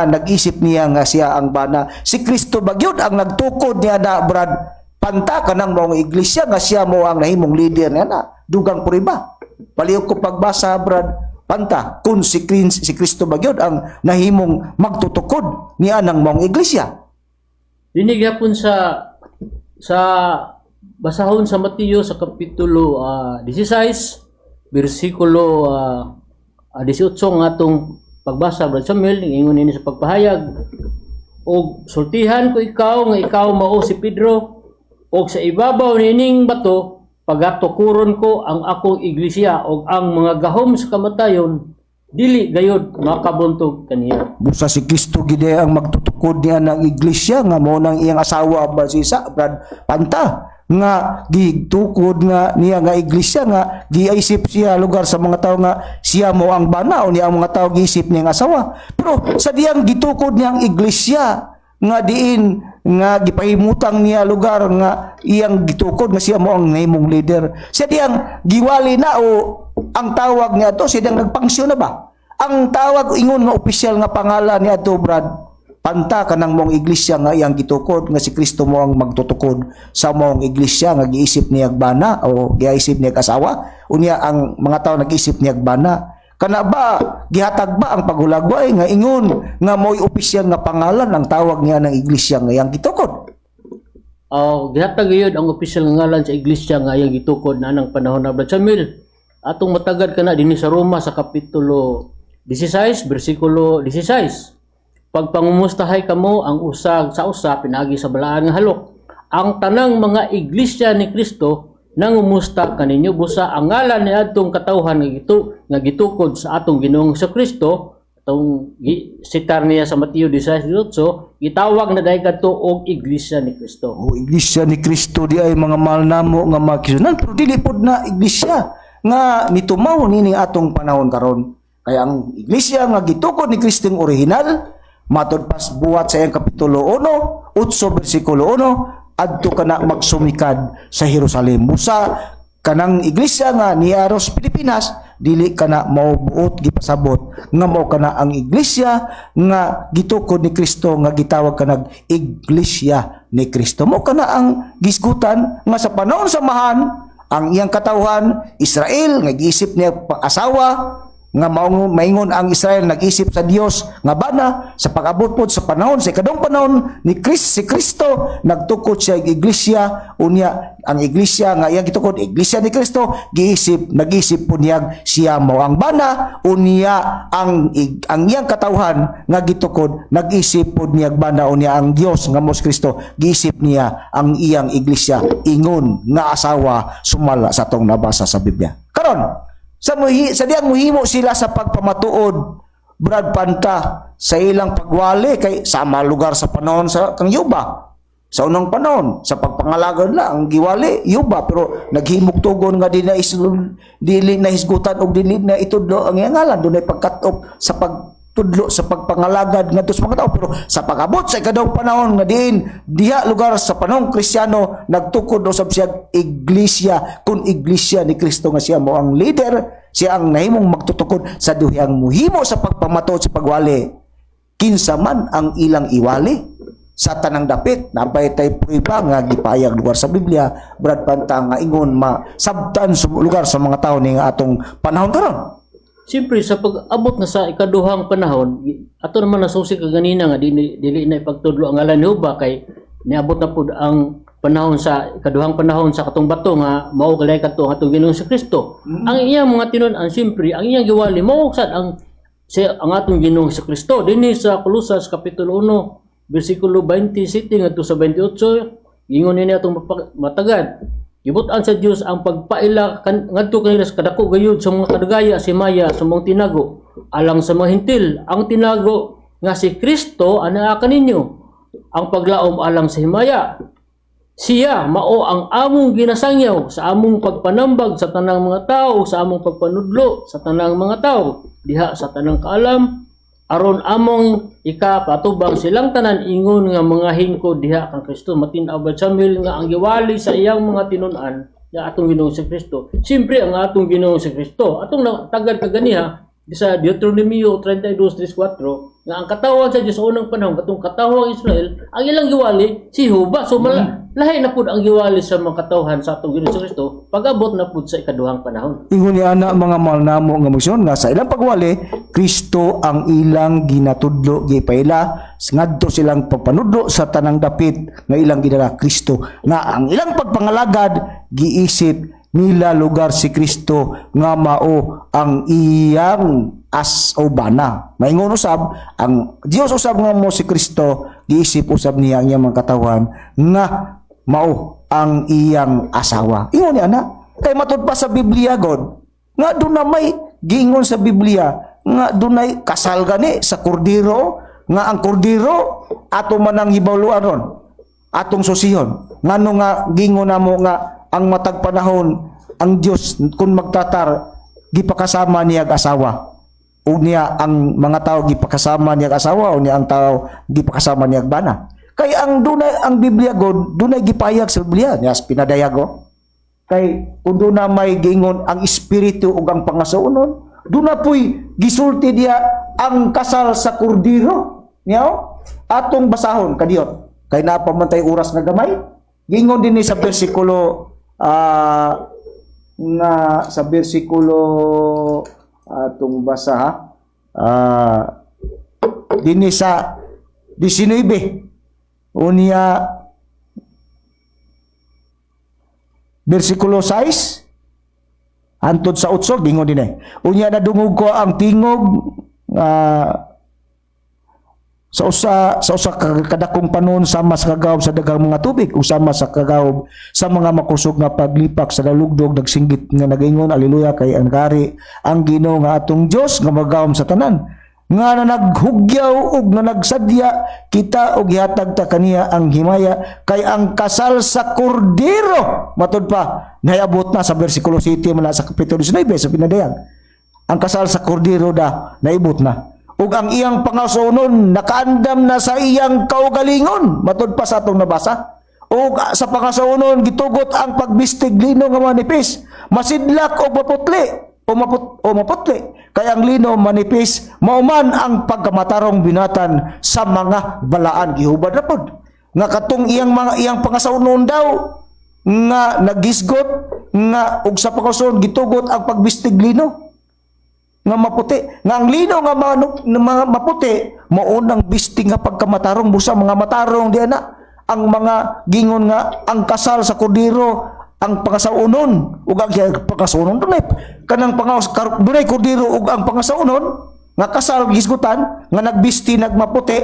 nag-isip niya nga siya ang bana? Si Kristo ba gyud ang nagtukod niya na, Brad Panta, kanang maong iglesia nga siya mao ang nahimong leader niya na? Dugang puriba, palihog ko pagbasa, Brad Panta, kung si Kristo ba gyud ang nahimong magtutukod niya ng maong iglesia. Dinhi gihapon sa basahon sa Mateo sa kapitulo 16 bersikulo 18 nga atong pagbasa, Brad Samuel, ingon ini sa pagpahayag, "Og sultihan ko ikaw nga ikaw mao si Pedro, og sa ibabaw niining bato pagatukuron ko ang akong iglesia, og ang mga gahom sa kamatayon dili gayud makabuntog kaniya." Busa si Kristo gid ang magtutukod niya ng iglesia nga mao nang iyang asawa ba si sa Brad Panta. nga gitukod nga niya nga iglesia nga giisip siya lugar sa mga tao nga siya mo ang bana o niya ang mga tao giisip niya ang asawa? Pero sa diyang gitukod niya ang iglesia nga diin nga gipahimutang niya lugar nga iyang gitukod nga siya mo ang nahimong leader, siya diyang giwali na o ang tawag niya to, siya diyang nagpangsyon na ba ang tawag, ingon nga opisyal nga pangalan niya to, Brad Panta, kanang mong iglesia nga iyang gitukod nga si Kristo mo ang magtutukod sa mong iglesia nga giisip niya bana o giisip niya asawa, unya ang mga tao nag-isip niya bana? Kana ba gihatag ba ang paghulagway nga ingon nga mo'y opisyal nga pangalan ang tawag niya ng iglesia nga iyang gitukod? Oh, gihatag gyud ang opisyal nga ngalan sa iglesia nga iyang gitukod na anang panahon na, Brad Samuel. Atong matagad kana dinhi sa Roma sa kapitulo 16 bersikulo 16. Pagpangumustahay kamo ang usag sa usa pinaagi sa balaan nga halok. Ang tanang mga iglesia ni Kristo nangumusta kaninyo. Busa ang ngalan ni adtong katawhan nga gitukod sa atong Ginoong Kristo, atong sitar niya sa Mateo 16:18, gitawag na dahil kadto og iglesia ni Kristo. O iglesia ni Kristo di ay, mga mahal namo nga mga kisunan, pero dili pod na iglesia nga mitumaw nini atong panahon karon. Kaya ang iglesia nga gitukod ni Kristo original, matod pas Buhat sa iyang kapitulo 1, 8 bersikulo 1, adto kana magsumikad sa Jerusalem. Busa kanang iglesia nga niaros Pilipinas, dili kana mao buot gipasabot nga mao kana ang iglesia nga gitukod ni Kristo nga gitawag kanag iglesia ni Kristo. Mao kana ang gisgutan nga sa panahon sa mahan ang iyang katawhan Israel nga giisip niya asawa nga mao maingon ang Israel nag-isip sa Dios nga bana. Sa pag-abot pod sa panahon sa ikadong panahon ni Chris, si Kristo nagtukod siya og iglesia. Unya ang iglesia nga iyang gitukod, iglesia ni Kristo, giisip, nag-isip po niya siya mo ang bana. Unya ang iyang katawhan nga gitukod nag-isip pod niya bana. Unya ang Dios nga mo si Kristo giisip niya ang iyang iglesia ingon nga asawa, sumala sa atong nabasa sa Biblia. Karon, sa diyang muhimo sila sa pagpamatuod, Brad Panta, sa ilang pagwali kay sama lugar sa panahon sa kang Yuba. Sa unang panahon, sa pagpangalagad na ang giwali Yuba, pero naghimog tugon nga di na dili na hisgutan og dili na itudlo ang iyang ngalan, dunay pagkat-op sa pagtudlo sa pagpangalagad ngadto sa mga tao. Pero sa pag-abot sa ikadawang panahon nga diin diha lugar sa panahong Kristiyano, nagtukod usab siya iglesia kun iglesia ni Kristo nga siya mo ang leader, siya ang nahimong magtutukod. Sa duhang muhimo sa pagpamatuod sa pagwali, kinsa man ang ilang iwali sa tanang dapit, nabay tay prueba nga gipayag lugar sa Biblia, Brad Panta, nga ingon masabtan sa lugar sa mga tao ni nga atong panahon karon? Siyempre, sa pag-abot na sa ikaduhang panahon, ato naman nasusi kaganina nga dili na ipagtudlo ang ngalan ni Huba kay niabot na pud ang panahon sa ikaduhang panahon sa katong bato nga mao kalay kadto ang atong Ginoong si Kristo. Ang iyang mga tinun-an, siyempre, ang iyang giwali mao sad ang atong Ginoong si Kristo. Dinhi sa Kolosas kapitulo 1 bersikulo 27 ngadto sa 28, ingon nini atong matagad. Gibut-an sa Dios ang pagpaila ngadto kanila sa kadako gayud sa mga kadagaya si Maya sa mga tinago alang sa mga Hentil, ang tinago nga si Kristo anaa kaninyo, ang paglaom alang sa himaya. Siya mao ang among ginasangyaw sa among pagpanambag sa tanang mga tao, sa among pagpanudlo sa tanang mga tao diha sa tanang kaalam, aron among ikapatubang silang tanan ingon nga mga hingkod diha kang Kristo. Matin-aw ba, Samuel, nga ang giwali sa iyang mga tinun-an nga atong Ginoong si Kristo? Siyempre ang atong Ginoong si Kristo. Atong tagad kaganiha sa Deuteronomio 32:3-4 nga ang katawan sa Dios sa unang panahon, katong katawang Israel, ang ilang giwali si Huba. So lahi na pud ang giwali sa mga katawhan sa atong Ginoong si Kristo pag-abot na pud sa ikaduhang panahon. Ingon ni ana, mga mahal namo nga misyon, nga sa ilang pagwali, Kristo ang ilang ginatudlo, gipaila ngadto silang pagpanudlo sa tanang dapit nga ilang gidala Kristo, nga ang ilang pagpangalagad giisip nila lugar si Kristo nga mao ang iyang as o bana. Maingon usab ang Dios usab nga mo si Kristo, giisip usab niya ang iyang mga katawhan nga mao ang iyang asawa. Ingon ni ana kay matud pa sa Biblia god nga doon na may giingon sa Biblia nga dunay kasal gani sa kordero, nga ang kordero ato man ang hibaluan ron. Atong susihon ngano nga gingon namo nga ang matag panahon ang Dios kung magtatar gipakasama niya ang asawa, unya ang mga tao gipakasama niya ang asawa, unya ang tao gipakasama niya ang bana, kay ang dunay ang Biblia god, dunay gipayag sa Biblia niya sa pinadayag oh. Kay kung duna may giingon ang espiritu ug ang pangasawon, duna puy gisulti diya ang kasal sa kordero niya oh. Atong basahon kadiyot kay naa pa man tay oras nga gamay. Giingon dinhi sa bersikulo nga sa bersikulo atong basa ha, dinhi sa 19 unya bersikulo 6 hantod sa 8, gingon din eh. Unya nadungog ko ang tingog sa usa ka kadakong panon sama sa kagawb sa daghang mga tubig o sama sa kagawb sa mga makusog nga paglipak sa dalugdog, nagsinggit nga nagaingon, "Aleluya, kay ang hari ang Ginoo nga atong Dios nga magawom sa tanan nga nanaghugyaw ug nanagsadya kita og gihatag ta kaniya ang himaya, kay ang kasal sa kordero." Matud pa nahiabot na sa bersikulo 7 man na sa kapitulo 19 sa pinadayag, ang kasal sa kordero da naibot na ug ang iyang pangasunon nakaandam na sa iyang kaugalingon. Matud pa sa atong nabasa, ug sa pangasunon gitugot ang pagbistig lino nga manipis, masidlak o maputli o maputli, kay ang lino manipis mauman ang pagkamatarong binatan sa mga balaan. Gihubad na pod nga katong iyang mga iyang pangasawnon daw nga nagisgot nga ug sa pangasunon gitugot ang pagbistig lino nga maputi, nga ang lino nga mga maputi maunang bisti nga pagkamatarong. Busa mga matarong di na ang mga gingon nga ang kasal sa kordero, ang pangasawnon ug ang pangasawnon dunay kanang dunay kordero ug ang pangasawnon nga kasal gisgutan nga nagbisti nagmaputi,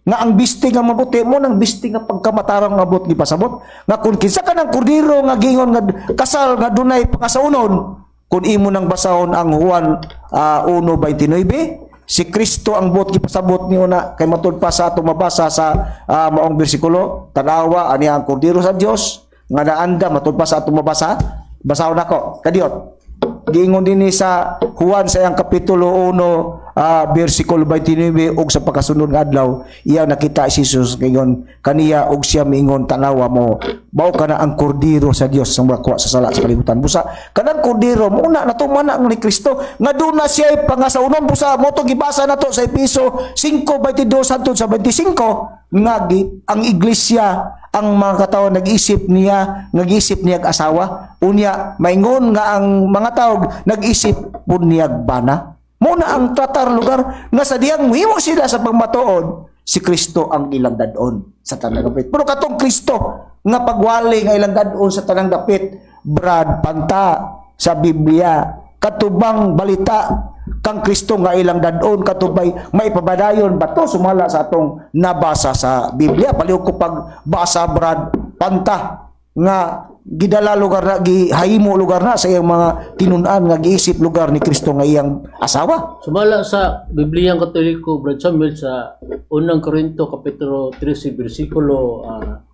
nga ang bisti nga maputi mo nang bisti nga pagkamatarong nga abot gipasabot nga kung kinsa ka ng kordero nga gingon nga kasal nga dunay pangasawnon. Kung imo nang basahon ang Juan 1:29, si Kristo ang buot gipasabot niyo na kay matud pa sa atong mabasa sa maong bersikulo, "Tanawa ani ang kordero sa Dios nga naanda." Matud pa sa atong mabasa, basahon nako kadiyot. Giingon dinhi sa Juan sa iyang kapitulo 1 bersikulo 29, ug sa pagkasunod nga adlaw iya nakita si Jesus ingon kaniya og siya miingon, "Tanawa mo mao kana ang kordero sa Dios ang makuha sa sala sa kalibutan." Busa kanang kordero mo na natuman na ni Kristo nga duna siya pangasawnon. Busa mo to gibasa nato sa Epeso 5:22 hangtod sa 25 nga ang iglesia, ang mga katao nag-isip niya, nag-isip niya asawa, unya maingon nga ang mga tao nag-isip pud niya bana. Mo na ang tratar lugar nga sa diyang muhimo sila sa pagmatuod, si Kristo ang ilang dadon sa tanang dapit. Pero katong Kristo nga pagwali nga ilang dadon sa tanang dapit, Brad Panta, sa Biblia katubang balita kang Kristo nga ilang dadon katubay maipabadayon ba to sumala sa atong nabasa sa Biblia? Palihog ko pagbasa, Brad Panta, nga gidala lugar na, gihahimo lugar na sa iyang mga tinun-an nga giisip lugar ni Kristo nga iyang asawa. Sumala sa Bibliyang Katoliko, Brad Samuel, sa unang Korinto, Kapitulo 13, bersikulo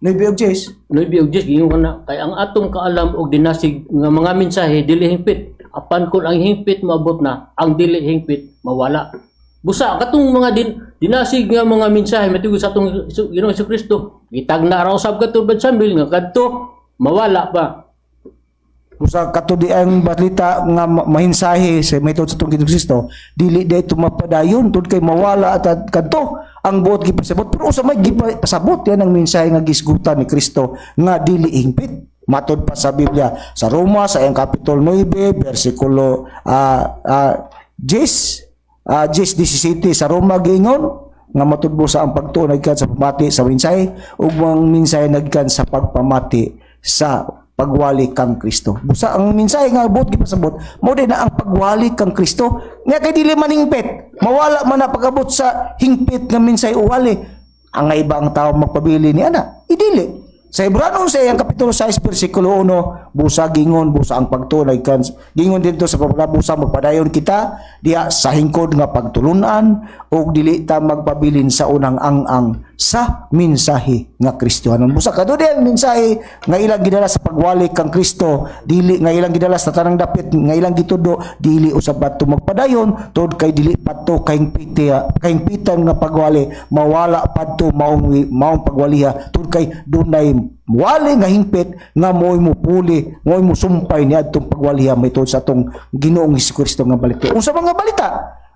9 ug 10. 9 ug 10, giingon kana, kay ang atong kaalam og dinasig nga mga mensahe dili hingpit, apan kun ang hingpit maabot na, ang dili hingpit mawala. Busa katong mga dinasig nga mga mensahe matigod sa atong Ginoong Kristo, gitagna ra usab kadto, Brad Samuel, nga kadto mawala pa. Busa kato di ang balita nga mahinsahe sa method sa itong Ginoong Kristo dili di ito mapadayon tud kay mawala at kadto ang buot gipasabot. Pero usa may gipasabot yan ang mensahe nga gisgutan ni Kristo nga dili hingpit matud pa sa Biblia sa Roma sa iyang kapitulo 9 bersikulo 10, 10 17 sa Roma, giingon nga matudbo sa ang pagtuo nagkan sa pamati sa mensahe ug ang mensahe nagkan sa pagpamati sa pagwali kang Kristo. Busa ang mensahe nga buot gipasabot mo din na ang pagwali kang Kristo nga kay dili man hingpit, mawala man na pag-abot sa hingpit nga mensahe uwali. Ang iba ang tao magpabili ni ana idili. Sa Hebreo sa iyang kapitulo 6 bersikulo 1, busa gingon, busa ang pagtuo kan gingon didto sa pagpalabusa, magpadayon kita diha sa hingkod nga pagtulunan ug dili ta magpabilin sa unang ang-ang sa mensahe nga Kristohanon. Busa kadto ang mensahe nga ilang gidala sa pagwali kang Kristo, dili nga ilang gidala sa tanang dapit nga ilang gitudo, dili usab adto magpadayon tungod kay dili pa to kahingpitan nga pagwali, mawala pa to maong maong pagwaliha tungod kay dunay wali nga hingpit nga mo'y mupuli, mo'y musumpay ni adtong pagwaliha may sa atong Ginoong Hesukristo nga balita. Unsa mga balita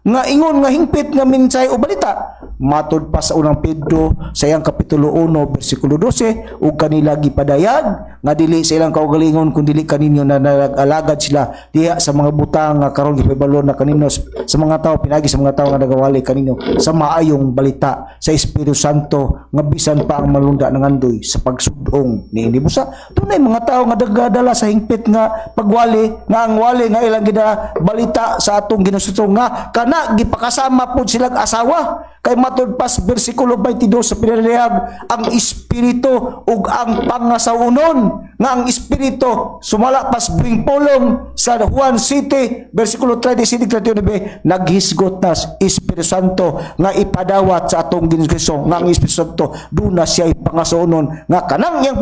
nga ingon nga hingpit nga mensahe o balita? Matod pa sa Unang Pedro sa iyang kapitulo 1 bersikulo 12, ug kanila gipadayag nga dili sa ilang kaugalingon kun dili kaninyo na nag-alagad sila diha sa mga butang nga karon gipahibalo na kaninyo sa mga tao pinagi sa mga tao nga nagawali kaninyo sa maayong balita sa Espiritu Santo nga bisan pa ang malunda nangandoy sa pagsudong niini. Busa dunay mga tao nga nagadala sa hingpit nga pagwali, nga ang wali nga ilang gidala balita sa atong Ginoo nga kana gipakasama pud silang asawa, kay matud pas bersikulo 22 sa Pinadayag, ang espiritu ug ang pangasawunon, nga ang espiritu sumala pas buing pulong sa Juan 7 bersikulo 37 39, naghisgot na sa Espiritu Santo nga ipadawat sa atong Ginoong Kristo, nga ang Espiritu Santo duna siya pangasawunon, nga kanang iyang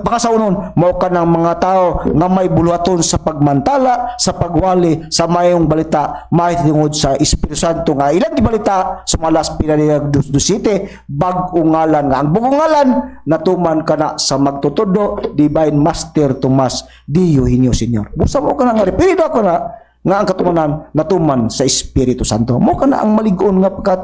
pangasawunon mao kanang mga tao nga may buluhaton sa pagmantala sa pagwali sa mayong balita mahitungod sa Espiritu Santo nga ilang gibalita sa malas Pinadayag 2:7, bag-ong ngalan, nga ang bag-ong ngalan natuman kana sa magtutudlo Divine Master Tomas D. Eugenio Senior. Busa mo kana nga referido ako na nga ang katumanan natuman sa Espiritu Santo. Mo kana ang malig-on nga pagkat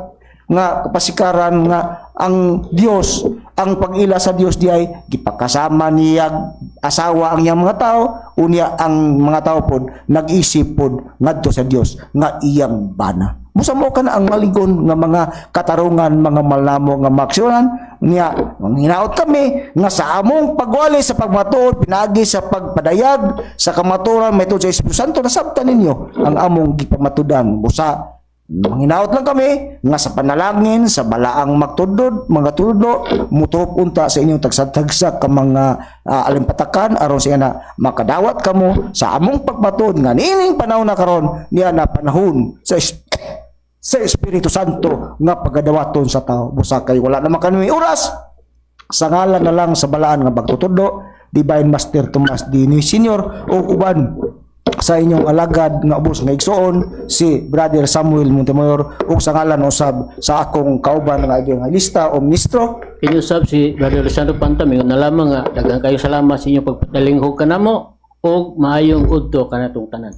nga kapasikaran nga ang Dios, ang pag-ila sa Dios di ay gipakasama niya asawa ang iyang mga tao, unya ang mga tao pod nag-isip pod ngadto sa Dios nga iyang bana. Busa mo kana ang maligon nga mga katarungan, mga malamo nga maksyonan niya. Hinaot kami nga sa among pagwali sa pagmatuod pinaagi sa pagpadayag sa kamatuoran may sa Espiritu Santo, nasabtan ninyo ang among gipamatudan. Busa manghinaot lang kami nga sa panalangin sa balaang magtudod mga tudlo mutuop unta sa inyong tagsa-tagsa ka mga alimpatakan aron siya na makadawat kamo sa among pagmatuod nga niining panahon na karon niya na panahon sa Espiritu Santo nga pagadawaton sa tao. Busa kay wala naman kami oras, sa ngalan na lang sa balaan nga pagtutudlo Divine Master Tomas D. Senior o uban sa inyong alagad nga ubos nga igsuon, si Brother Samuel Montemayor, ug sa ngalan usab sa akong kauban nga evangelista o ministro Kini usab si Brother Lisandro Panta, mingon na lamang nga daghan kayo salamat sa inyong pagpadalinghog kanamo ug maayong udto kanatong tanan.